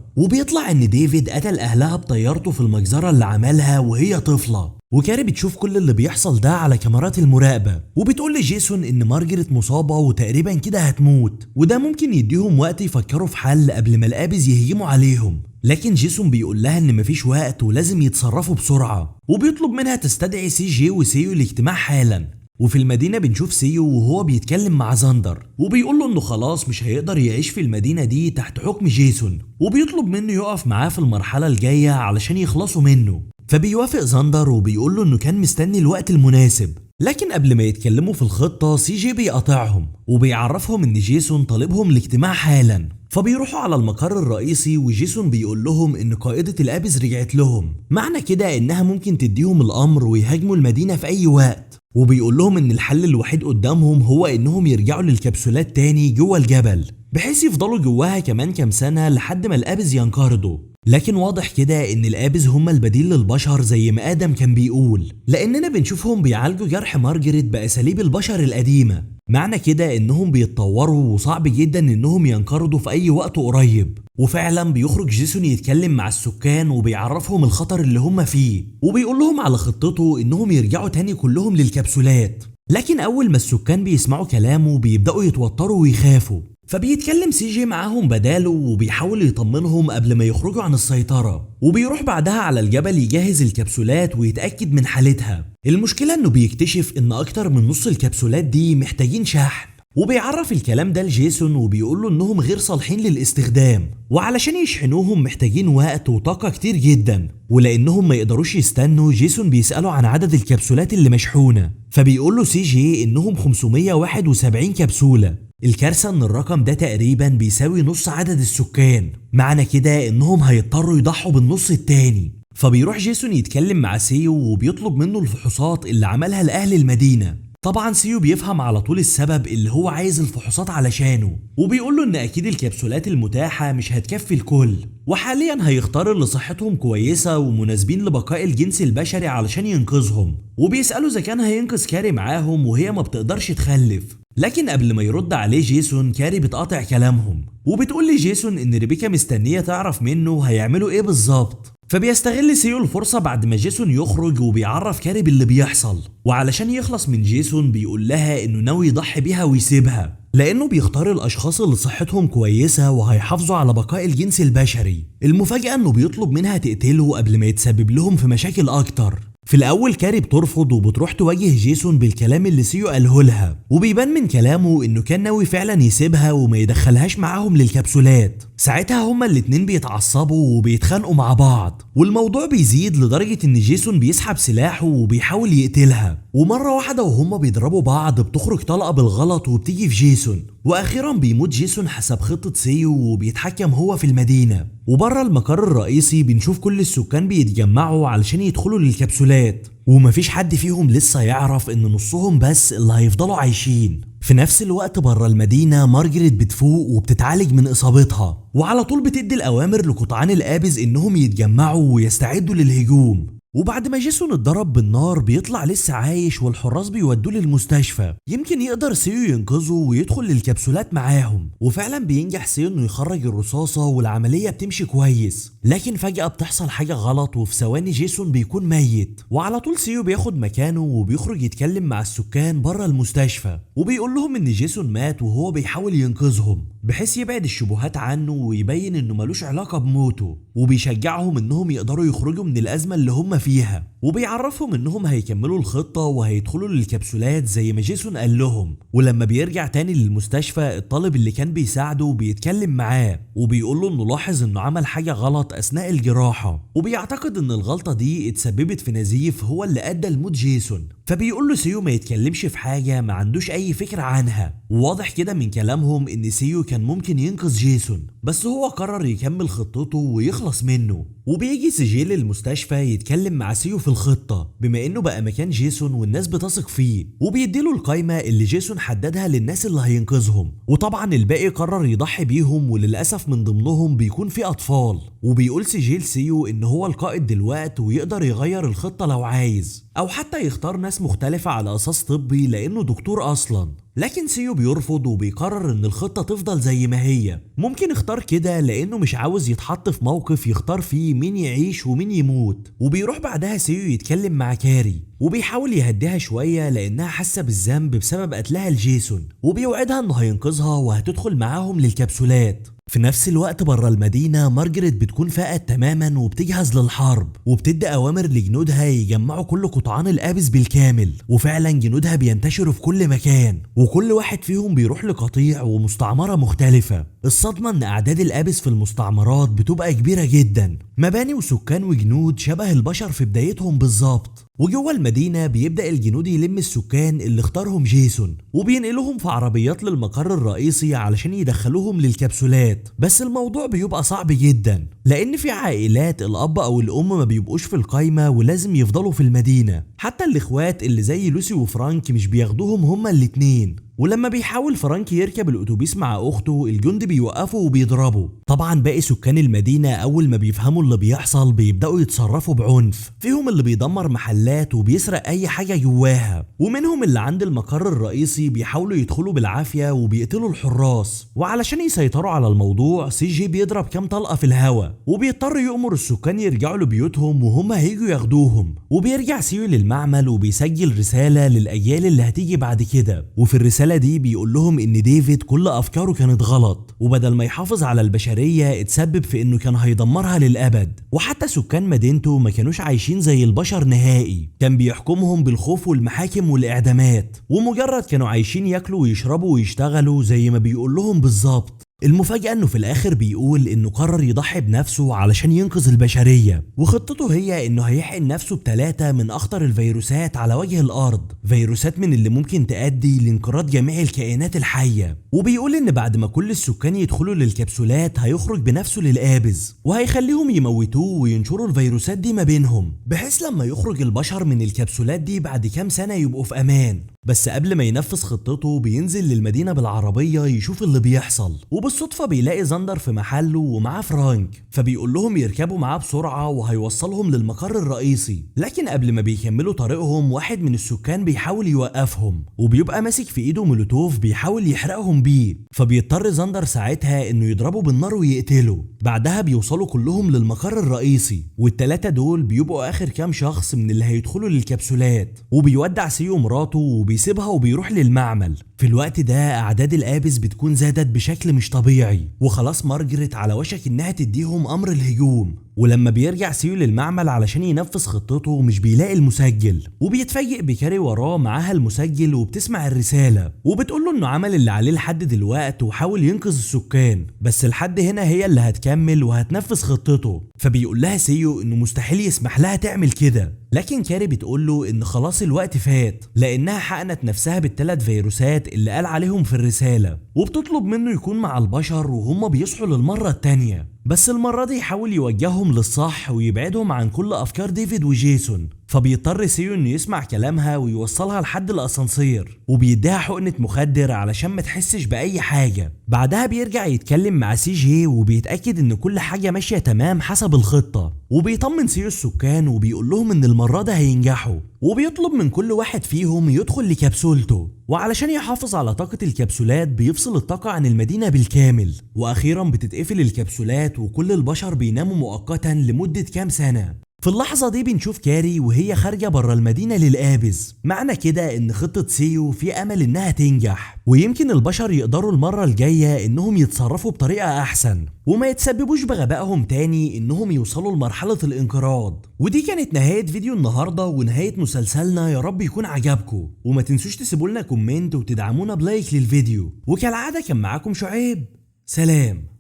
وبيطلع ان ديفيد قتل اهلها بطيارته في المجزرة اللي عملها وهي طفلة. وكاري بتشوف كل اللي بيحصل ده على كاميرات المراقبة، وبتقول لجيسون ان مارجريت مصابة وتقريبا كده هتموت، وده ممكن يديهم وقت يفكروا في حل قبل ما الآبز يهجموا عليهم. لكن جيسون بيقول لها ان مفيش وقت ولازم يتصرفوا بسرعة، وبيطلب منها تستدعي سي جي وسيو الاجتماع حالا. وفي المدينة بنشوف سيو وهو بيتكلم مع زاندر، وبيقول له انه خلاص مش هيقدر يعيش في المدينة دي تحت حكم جيسون، وبيطلب منه يقف معاه في المرحلة الجاية علشان يخلصوا منه. فبيوافق زاندر وبيقول له انه كان مستني الوقت المناسب. لكن قبل ما يتكلموا في الخطة سي جي بيقاطعهم وبيعرفهم ان جيسون طالبهم الاجتماع حالا. فبيروحوا على المقر الرئيسي، وجيسون بيقول لهم ان قائدة الآبز رجعت لهم، معنى كده انها ممكن تديهم الامر ويهاجموا المدينة في اي وقت. وبيقول لهم ان الحل الوحيد قدامهم هو انهم يرجعوا للكبسولات تاني جوه الجبل، بحيث يفضلوا جواها كمان كام سنة لحد ما الآبز ينقرضوا. لكن واضح كده ان الآبز هم البديل للبشر زي ما آدم كان بيقول، لاننا بنشوفهم بيعالجوا جرح مارجريت بأساليب البشر القديمة، معنى كده انهم بيتطوروا وصعب جدا انهم ينقرضوا في اي وقت قريب. وفعلا بيخرج جيسون يتكلم مع السكان وبيعرفهم الخطر اللي هم فيه، وبيقول لهم على خطته انهم يرجعوا تاني كلهم للكبسولات. لكن اول ما السكان بيسمعوا كلامه بيبدأوا يتوتروا ويخافوا، فبيتكلم سي جي معاهم بداله وبيحاول يطمنهم قبل ما يخرجوا عن السيطرة. وبيروح بعدها على الجبل يجهز الكبسولات ويتأكد من حالتها. المشكلة انه بيكتشف ان اكتر من نص الكبسولات دي محتاجين شحن، وبيعرف الكلام ده لجيسون وبيقول له انهم غير صالحين للاستخدام، وعلشان يشحنوهم محتاجين وقت وطاقة كتير جدا. ولانهم ما يقدروش يستنوا جيسون بيسأله عن عدد الكبسولات اللي مشحونة، فبيقول له سي جي انهم 571 كبسولة. الكارثة ان الرقم ده تقريبا بيساوي نص عدد السكان، معنى كده انهم هيضطروا يضحوا بالنص التاني. فبيروح جيسون يتكلم مع سيو وبيطلب منه الفحوصات اللي عملها لأهل المدينة. طبعا سيو بيفهم على طول السبب اللي هو عايز الفحوصات علشانه، وبيقول له ان اكيد الكبسولات المتاحة مش هتكفي الكل، وحاليا هيختار اللي صحتهم كويسة ومناسبين لبقاء الجنس البشري علشان ينقذهم. وبيسأله اذا كان هينقذ كاري معاهم وهي ما بتقدرش تخلف. لكن قبل ما يرد عليه جيسون كاري بتقاطع كلامهم وبتقول لجيسون ان ريبيكا مستنية تعرف منه هيعملوا ايه بالظبط. فبيستغل سيو الفرصة بعد ما جيسون يخرج وبيعرف كاري باللي بيحصل، وعلشان يخلص من جيسون بيقول لها انه ناوي يضحي بيها ويسيبها، لانه بيختار الاشخاص اللي صحتهم كويسة وهيحافظوا على بقاء الجنس البشري. المفاجأة انه بيطلب منها تقتله قبل ما يتسبب لهم في مشاكل اكتر. في الاول كاري بترفض وبتروح تواجه جيسون بالكلام اللي سيو قاله لها، وبيبان من كلامه انه كان ناوي فعلا يسيبها وما يدخلهاش معاهم للكبسولات. ساعتها هما الاتنين بيتعصبوا وبيتخانقوا مع بعض، والموضوع بيزيد لدرجة ان جيسون بيسحب سلاحه وبيحاول يقتلها. ومرة واحدة وهما بيضربوا بعض بتخرج طلقة بالغلط وبتيجي في جيسون، واخيرا بيموت جيسون حسب خطة سيو وبيتحكم هو في المدينة. وبره المقر الرئيسي بنشوف كل السكان بيتجمعوا علشان يدخلوا للكبسولات، ومفيش حد فيهم لسه يعرف ان نصهم بس اللي هيفضلوا عايشين. في نفس الوقت بره المدينة مارجريت بتفوق وبتتعالج من اصابتها، وعلى طول بتدي الاوامر لقطعان الآبز انهم يتجمعوا ويستعدوا للهجوم. وبعد ما جيسون اتضرب بالنار بيطلع لسه عايش، والحراس بيودوه للمستشفى، يمكن يقدر سيو ينقذه ويدخل للكبسولات معاهم. وفعلا بينجح سيو انه يخرج الرصاصة والعملية بتمشي كويس، لكن فجأة بتحصل حاجة غلط وفي ثواني جيسون بيكون ميت. وعلى طول سيو بياخد مكانه وبيخرج يتكلم مع السكان بره المستشفى، وبيقول لهم ان جيسون مات وهو بيحاول ينقذهم بحيث يبعد الشبهات عنه ويبين انه ملوش علاقة بموته، وبيشجعهم انهم يقدروا يخرجوا من الازمة اللي هم فيها، وبيعرفهم انهم هيكملوا الخطة وهيدخلوا للكبسولات زي ما جيسون قال لهم. ولما بيرجع تاني للمستشفى الطالب اللي كان بيساعده بيتكلم معاه وبيقول له انه لاحظ انه عمل حاجة غلط اثناء الجراحة، وبيعتقد ان الغلطة دي اتسببت في نزيف هو اللي ادى لموت جيسون. فبيقول له سيو ما يتكلمش في حاجة ما عندوش اي فكرة عنها، وواضح كده من كلامهم ان سيو كان ممكن ينقذ جيسون، بس هو قرر يكمل خطته ويخلص منه. وبيجي سجيل المستشفى يتكلم مع سيو في الخطة بما انه بقى مكان جيسون والناس بتثق فيه، وبيديله القايمة اللي جيسون حددها للناس اللي هينقذهم، وطبعا الباقي قرر يضحي بيهم، وللأسف من ضمنهم بيكون في أطفال. وبيقول سجيل سيو ان هو القائد دلوقت ويقدر يغير الخطة لو عايز، او حتى يختار ناس مختلفة على اساس طبي لانه دكتور اصلا، لكن سيو بيرفض وبيقرر ان الخطة تفضل زي ما هي. ممكن اختار كده لانه مش عاوز يتحط في موقف يختار فيه مين يعيش ومين يموت. وبيروح بعدها سيو يتكلم مع كاري وبيحاول يهديها شوية لانها حاسة بالذنب بسبب قتلها لجيسون، وبيوعدها انه هينقذها وهتدخل معاهم للكبسولات. في نفس الوقت بره المدينة مارجريت بتكون فاقت تماما وبتجهز للحرب، وبتدي اوامر لجنودها يجمعوا كل قطعان الابس بالكامل، وفعلا جنودها بينتشروا في كل مكان، وكل واحد فيهم بيروح لقطيع ومستعمرة مختلفة. الصدمة ان اعداد الابس في المستعمرات بتبقى كبيرة جدا، مباني وسكان وجنود شبه البشر في بدايتهم بالظبط. وجوه المدينة بيبدأ الجنود يلم السكان اللي اختارهم جيسون وبينقلوهم في عربيات للمقر الرئيسي علشان يدخلوهم للكبسولات، بس الموضوع بيبقى صعب جدا لأن في عائلات الأب أو الأم ما بيبقوش في القايمة ولازم يفضلوا في المدينة، حتى الإخوات اللي زي لوسي وفرانك مش بياخدوهم هما الاتنين. ولما بيحاول فرانك يركب الاتوبيس مع اخته الجند بيوقفه وبيضربه. طبعا باقي سكان المدينة اول ما بيفهموا اللي بيحصل بيبداوا يتصرفوا بعنف، فيهم اللي بيدمر محلات وبيسرق اي حاجة جواها، ومنهم اللي عند المقر الرئيسي بيحاولوا يدخلوا بالعافية وبيقتلوا الحراس. وعلشان يسيطروا على الموضوع سي جي بيضرب كام طلقة في الهوا وبيضطر يؤمر السكان يرجعوا لبيوتهم وهم هيجوا ياخدوهم. وبيرجع سيو للمعمل وبيسجل رسالة للاجيال اللي هتيجي بعد كده، وفي الرسالة دي بيقول لهم ان ديفيد كل افكاره كانت غلط، وبدل ما يحافظ على البشرية اتسبب في انه كان هيدمرها للابد، وحتى سكان مدينته ما كانوش عايشين زي البشر نهائي، كان بيحكمهم بالخوف والمحاكم والاعدامات، ومجرد كانوا عايشين ياكلوا ويشربوا ويشتغلوا زي ما بيقول لهم بالظبط. المفاجأة انه في الاخر بيقول انه قرر يضحي بنفسه علشان ينقذ البشرية، وخطته هي انه هيحقن نفسه ب3 من اخطر الفيروسات على وجه الارض، فيروسات من اللي ممكن تؤدي لانقراض جميع الكائنات الحية. وبيقول ان بعد ما كل السكان يدخلوا للكبسولات هيخرج بنفسه للقابز وهيخليهم يموتوه وينشروا الفيروسات دي ما بينهم، بحيث لما يخرج البشر من الكبسولات دي بعد كام سنة يبقوا في امان. بس قبل ما ينفذ خطته بينزل للمدينة بالعربية يشوف اللي بيحصل، وبالصدفة بيلاقي زندر في محله ومعاه فرانك، فبيقول لهم يركبوا معاه بسرعة وهيوصلهم للمقر الرئيسي. لكن قبل ما بيكملوا طريقهم واحد من السكان بيحاول يوقفهم، وبيبقى ماسك في ايده مولوتوف بيحاول يحرقهم بيه، فبيضطر زندر ساعتها انه يضربه بالنار ويقتله. بعدها بيوصلوا كلهم للمقر الرئيسي، والتلاتة دول بيبقوا اخر كام شخص من اللي هيدخلوا للكبسولات. وبيودع سيو مراته وبيسيبها وبيروح للمعمل. في الوقت ده اعداد الابس بتكون زادت بشكل مش طبيعي، وخلاص مارجريت على وشك انها تديهم امر الهجوم. ولما بيرجع سيو للمعمل علشان ينفذ خطته مش بيلاقي المسجل، وبيتفاجئ بكاري وراه معاها المسجل وبتسمع الرسالة وبتقول له انه عمل اللي عليه لحد دلوقت وحاول ينقذ السكان، بس لحد هنا هي اللي هتكمل وهتنفذ خطته. فبيقول لها سيو انه مستحيل يسمح لها تعمل كده، لكن كاري بتقول له ان خلاص الوقت فات لانها حقنت نفسها بالثلاث فيروسات اللي قال عليهم في الرسالة، وبتطلب منه يكون مع البشر وهم بيصحوا للمرة التانية. بس المرة دي يحاول يوجههم للصح ويبعدهم عن كل أفكار ديفيد وجيسون. فبيضطر سيو انه يسمع كلامها ويوصلها لحد الاسانسير، وبيديها حقنة مخدر علشان ما تحسش بأي حاجة. بعدها بيرجع يتكلم مع سي جي وبيتأكد ان كل حاجة ماشية تمام حسب الخطة، وبيطمن سيو السكان وبيقول لهم ان المرة ده هينجحوا، وبيطلب من كل واحد فيهم يدخل لكبسولته، وعلشان يحافظ على طاقة الكبسولات بيفصل الطاقة عن المدينة بالكامل. واخيرا بتتقفل الكبسولات وكل البشر بيناموا مؤقتا لمدة كام سنة. في اللحظة دي بنشوف كاري وهي خارجة برا المدينة للقابس، معنى كده ان خطة سيو في امل انها تنجح، ويمكن البشر يقدروا المرة الجاية انهم يتصرفوا بطريقة احسن وما يتسببوش بغبائهم تاني انهم يوصلوا لمرحلة الانقراض. ودي كانت نهاية فيديو النهاردة ونهاية مسلسلنا، يا رب يكون عجبكم، وما تنسوش تسيبولنا comment وتدعمونا ب like للفيديو، وكالعادة كان معاكم شعيب، سلام.